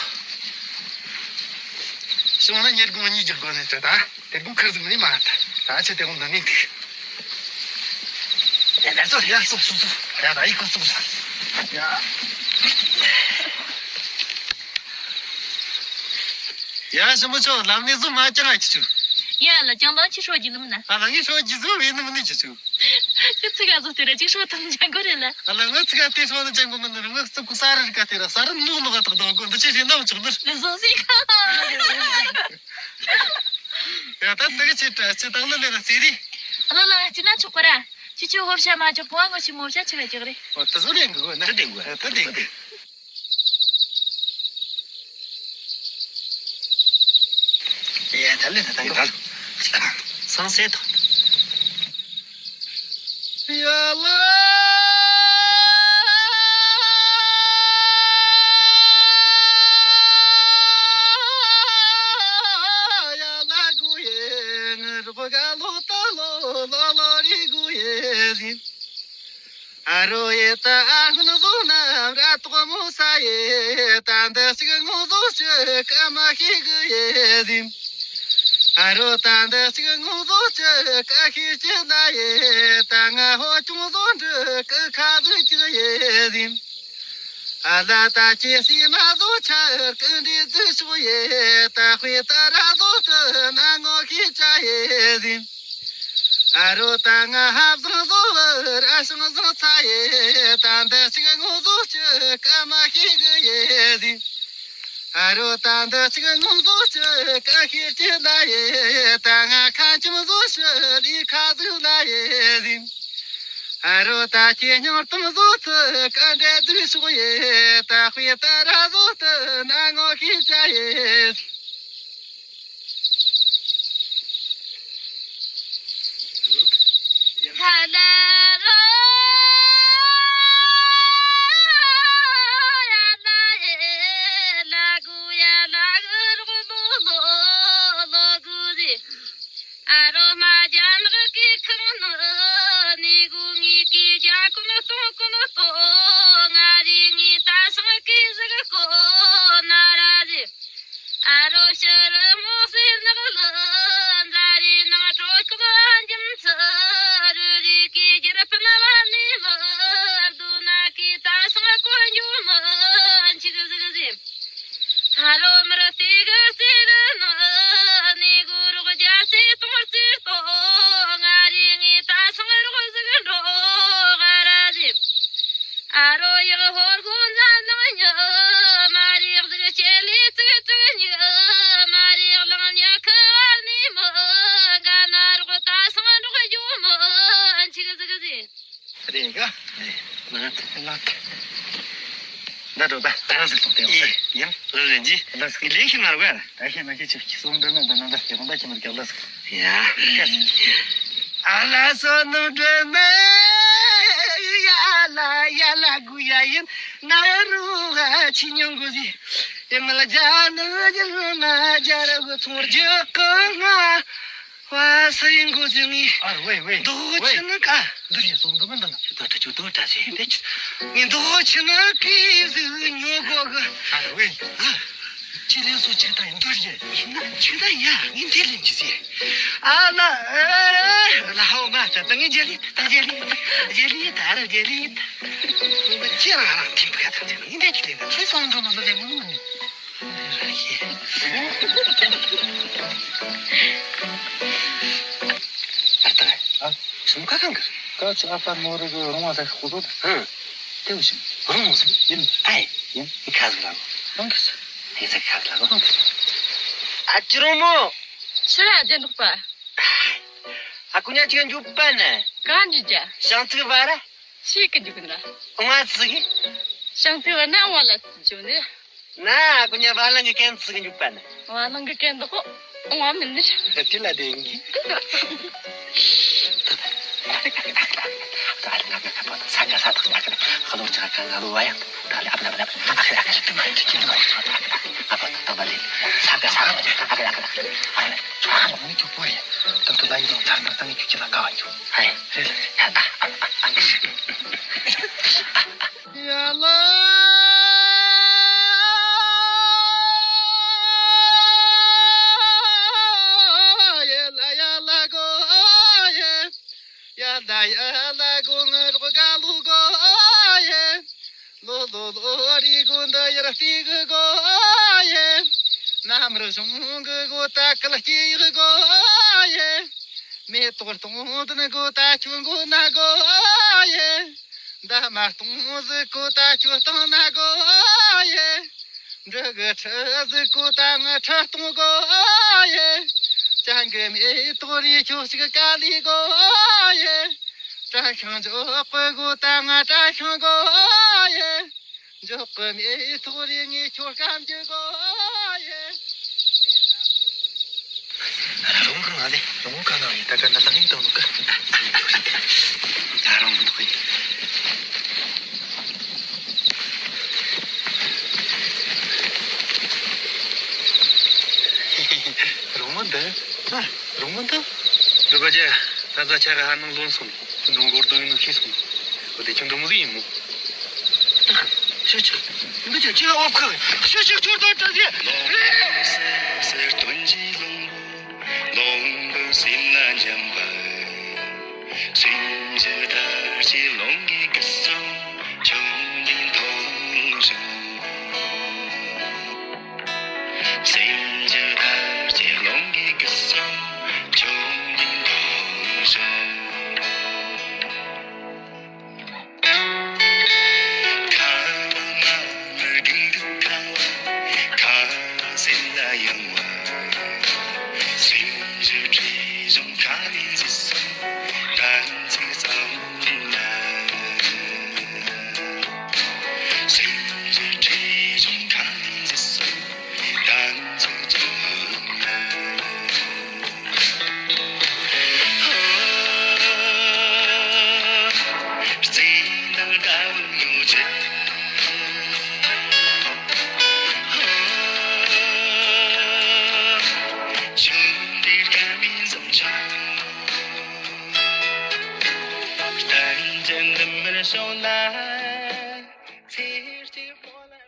ཞི་མོ་ན་ཉེར་དགུ་མ་གཉིས་རྒྱག་དགོས་ནི་ཅོ་ད། དེ་བུ་ཁར་ཟིག་མིན་མ་ད། ད་ཆེ་དེ་འོང་ད་ནི་འདུག་ཡ་ད་སོ་ཡ་སོ་སོ་སོ། ཡ་ད་ཡི་ཁོ་སོ་སོ། ཡ། ཡ་ཞི་མོ་ཆོ་ལམ་ནས་བཟུང་མ་ཅང་ཨ་ཁྱི་ཆུ། ཡ་ལ་ཅང་དང་ཁྱི་ཧྲོ་གི་ལུམ་ན། ཨ་ལ་ངའི་ཧྲོ་གི་ཟུ་བའི་ནུམ་ནི་ཁྱི་ཆུ། ཁྱི་ཚིག་ག་ཟོ་དེ་ར་ཅིག་ཧྲོ་ཐང་ཅང་གོ་རེ་ལ། ཨ་ལ་ང་ཚིག་ག་དེ་ཧྲོ་ནི་ཅང་གོ་མ་ནི་རུ་ང་ཚིག་གུ་ས་ར་རི་ག་དེ་ར་ས་ར་ནུག་ནུག་ག་ཐག་དོ་གོ་འདི་ཆེ་ཞིག་ནམ་ཆག་ནི། ལི་ཟོ་སི་ཁ། ཡ་ད་ད་གི་ཆེ་ཏྲ་ཆེ་ཏང་ལ་ལེ་ན་སེ་རི། ཨ་ལ་ལ་ཅི་ན་ཆོག་པ་ར། ཁྱི་ཆུ་ཧོབ་ཤ་མ་ཆོག་པོ་ཨ་ངོ་ཆི་མོ་བྱ་ཆི་ག་ཅི་ག་རེ། ཨོ་ད་ཟོ་རེ་འགོ་ན། ད་དེ་འགོ་ད་དེ་འགོ། ཡ་ད་ལེ་ད་ད་འགོ། སང་སེ་ད། ཡ་ལ། ཡ་ལ་གུ་ཡེ་ང་རོ་ག་ལོ་ད་ལོ་ལོ་ལོ་རི་གུ་ཡེ་རི། ཨ་རོ་ཡེ་ད་ཨ་ཧུན་ཟོ་ན་ར་ཏོ་མོ་ས་ཡེ་ད་འདི་ཞིག་ངོ་ཟོ་ཅི་ཀ་མ་ཤི་གི་ཡེ་རི། ཨ་རོ་ད་འདི་ཅིག་ངུ་ཟོ་ཅི་ཀ་ཤི་ཅི་ན་ཡེ་ད་ང་ཧོ་ཅུང་ཟོ་འདྲི་ཀི་ཁ་ཟི་ཅི་ཡེ་རིམ། ཨ་ལ་ད་ཅི་སི་མ་ཟོ་ཆ་ཀི་འདྲི་ཟི་ཤོ་ཡེ་ད་ཧུའི་ད་ར་ཟོ་ཏི་ན་ངོ་ཤི་ཅ་ཡེ་རིམ། ཨ་རོ་ད་ང་ཧབ་ཟང་ཟོ་ར་ཤང་ཟང་ཚ་ཡེ་ད་འདི་ཅིག་ངུ་ཟོ་ཅི་ཀ་མ་ཤི་གི་ཡེ་རིམ། ཨ་རོ་ད་འདི་ཅིག་ངོ་ཟོ་ཅི་ཀ་ཤེས་ཅི་ལ་ཡེ་ད་ང་ཁ་ཆེམ་ཟོ་ཅི་ལི་ཁ་ཟུ་ལ་ཡེ་རིམ། ཨ་རོ་ད་ཁྱེད་ཉོར་དམ་ཟོ་ཅི་ཀ་འདྲེ་ཟུ་ཤོག་ཡེ་ད་དཔེ་ད་ར་ཟོ་ཏི་ན་ངོ་ཤེས་ཅ་ཡེ། ཧ་ལ་རོ། ཨ་རོ་ཡག་ཧོར་གོང་ཟ་ནང་ཉི་མ་རེག་ཟིག་ཅེ་ལི་ཙིག་ཙིག་ཉི་མ་རེག་ལང་ཉི་ཁུ་བར་ནི་མི་ག་ན་རོག་ད་སང་འགྲོག་རྒྱུ་མི་འཆིག་ཟིག་ཟིག་རེད་ག་ལགས། ལགས། ད་འགྲོ་ད། ད་ཟིག་ཐོག་དེ་ཡིན། ཡིན། རེད་རེད་ཇི། ལགས། ལས་ཤིག་ང་རོགས་ཡ། ད་ཤེས་མ་ཤེས་ཆུ་སོང་འགྲོ་མེད་འདི་ན་ད་སྐྱེ་བོ་ད་ཁྱིམ་རྒྱབ་ལ་ཟིག་ཡ། ཨ་ལ་སོ་ནུ་སྒྲོལ་མ། ཡ་ལ་ཡ་ལ་གུ་ཡ་ཡིན་ན་རུ་ཆི་ཉུང་གུ་ཟི། ཨེ་མ་ལ་ཇ་ནུ་ཇ་ལ་མ་ཇ་ར་གུ་ཚོར་ཇི་ཀ་ང་བ་སི་ཡིན་གུ་ཟི་ངི། ཨ་ར་ཝེ་ཝེ། དོ་ཆི་ནུ་ཀ་འདི་རེད་སོང་འདི་མིན་འདི་ན། ཆུ་དོ་ཁྲ་ཆུ་དོ་ཁྲ་ཟེ་དེ་ཆི། ངི་དོ་ཆི་ནུ་ཀི་ཟི་ཉོ་གོ་གི། ཨ་ར་ཝེ། ཨ། ཁྱེད་ལན་སོ་ཆེ་ད་ཡིན་འདུར་ཡེ། ཡིན་ན་ཆེ་ད་ཡ་ངས་འདི་ལན་གྱི་ཟེ། ཨ་ན་ཨེ་ལ་ཧོ་མ་ད་ད་ངས་རྒྱལ་ལི་ད་རྒྱལ་ལི་ད་རྒྱལ་ལི་ད་ར་རྒྱལ་ལི་ད། ཁྱེད་རང་རང་ཐིམ་པ་ད་ད་ངས་འདི་ཁྱེད་ལན་ད་ཁྱེད་སོང་འགྲོ་མ་ལོ་ལེ་མོ་མོ་ནི། ཨ་ད་ཨ་ཤམ་ཁ་གང་གི། ཀ་ཆུ་ཨ་ཕ་ནོ་རེ་གི་རོང་བ་ད་ཁོ་ཚོ་ད། ཧང་། དེ་བཞིན། རོང་ཟིན། ཡིན། ཨའི། ཡིན། ཁ་ཟིག་ལ། རོང་གི་ཟིན། ཧེ་ཟིག་ཁ་ཟིག་ལ། རོང་གི་ཟིན། ཨ་ཅི་རོང་མོ། ཕྱིར་ར་རྒྱན་འདུག་པ། ཨ་ཀུ་ཉ་ཅིག་འཇུག་པ་ནི། གང་འཇུག་རྒྱ། ཞང་ཚིག་བ་ར། ཆི་གི་འཇུག་ནི་ར། ང་ཚིག་གི། ཞང་ཚིག་བ་ན་ང་ལ་ཚིག་འཇུག་ནི། ན་ཀུ་ཉ་བ་ལང་གི་གན་ཚིག་འཇུག་པ་ནི། བ་ལང་གི་གན་དོ་ཁོ། ཨོ་མིན་ནི། དེ་ལ་དེ་ཡིན་གི། ཡ་ལ་ཡ་ལ་གོ་ཡེ། ཡ་ལ་ཡ་ལ་གོ་ང་རོག་ག་ལུ་གོ་ཡེ། ལོ་ལོ་ལོ་རི་གོ་འདི་ཡར་ཏི་གི་གོ་ཡེ། ན་མར་གཞུང་གི་གོ་ད་ཀལ་སྐྱི་གི་གོ་ཡེ། མེ་ཏོག་སྟོང་དུ་ན་གོ་ད་ཆུ་གོ་ན་གོ་ཡེ། འདབ་མ་སྟོང་ཟིག་གོ་ད་ཆུ་སྟོང་ན་གོ་ཡེ། འབྲུ་གི་ཁྲི་ཟིག་གོ་ད་ང་ཁྲི་སྟོང་གོ་ཡེ། ཅང་གི་མེ་ཏོག་རི་ཆུ་ཞིག་ཀ་ལི་གོ་ཡེ། བཀྲ་ཤིས་འཇོག་གི་གོ་ད་ང་བཀྲ་ཤིས་གོ་ཡེ། འཇོག་གི་མེ་ཏོག་རི་ངས་ཁྱོད་སྐམ་རྒྱུ་གོ་ཡེ། རོང་གི་ང་ལས་རོང་ག་ན་ཡི་ད་ག་ན་ལང་ཡིན་དང་ནོ་ག་ད་རོང་གི་ཐོག་ཡིན། རོང་མ་འདི། ཨ། རོང་མ་འདི། འདི་ག་ཅི། ད་ད་ཆ་ག་ཧ་ནང་ལོན་སོང་། འདུང་གོར་འདུང་ཡིན་ནོ་ཤེས་སོང་། འོ་དེ་ཁྱོད་འདི་མོ་ཟིག་ཡིན་མོ། ཤེས་ཆག་འདི་ཆ་ཆེ་བ་ཁ། ཤེས་ཆག་ཁྱོད་ད་ད་ཟེ། སེར་སེར་སྟོན་གྱི་ལོང་བུ། ལོང་བུ་སེམས་ལ་འཇམ་པ། སེམས་ཀྱི་དར་ཆེ་ལོང་གི་སྐུ་གསུང་ཆུང་འདི་མཐོང་བྱུང་། སེམས་ཀྱི་དར་ཆེ་ལོང་གི་སྐུ་གསུང་ཆུང་འདི་མཐོང་བྱུང་། ཁ་བ་མ་མར་གིང་དུ་ཁ་བ་ཁ་བ་སེམས་ལ་ཡང་བ། སེམས་ཀྱི་བྲིས་གཞུང་ཁ་ནས་འཛིན་སོང་། ད་ཚིག་ཙམ་ན། སེམས་ཀྱི་བྲིས་གཞུང་ཁ་ནས་འཛིན་སོང་། ད་ཚིག་ཙམ་ན། རྩེ་འདི་ལྟ་བུ་ཉོ་ཆེད། ཆུང་འདྲིས་དཀར་མིན་བཟང་ཆུང་། གཏན་ཅན་འདི་མིར་བྱུང་ན། ཚེ་གཅིག་མོ་ལ།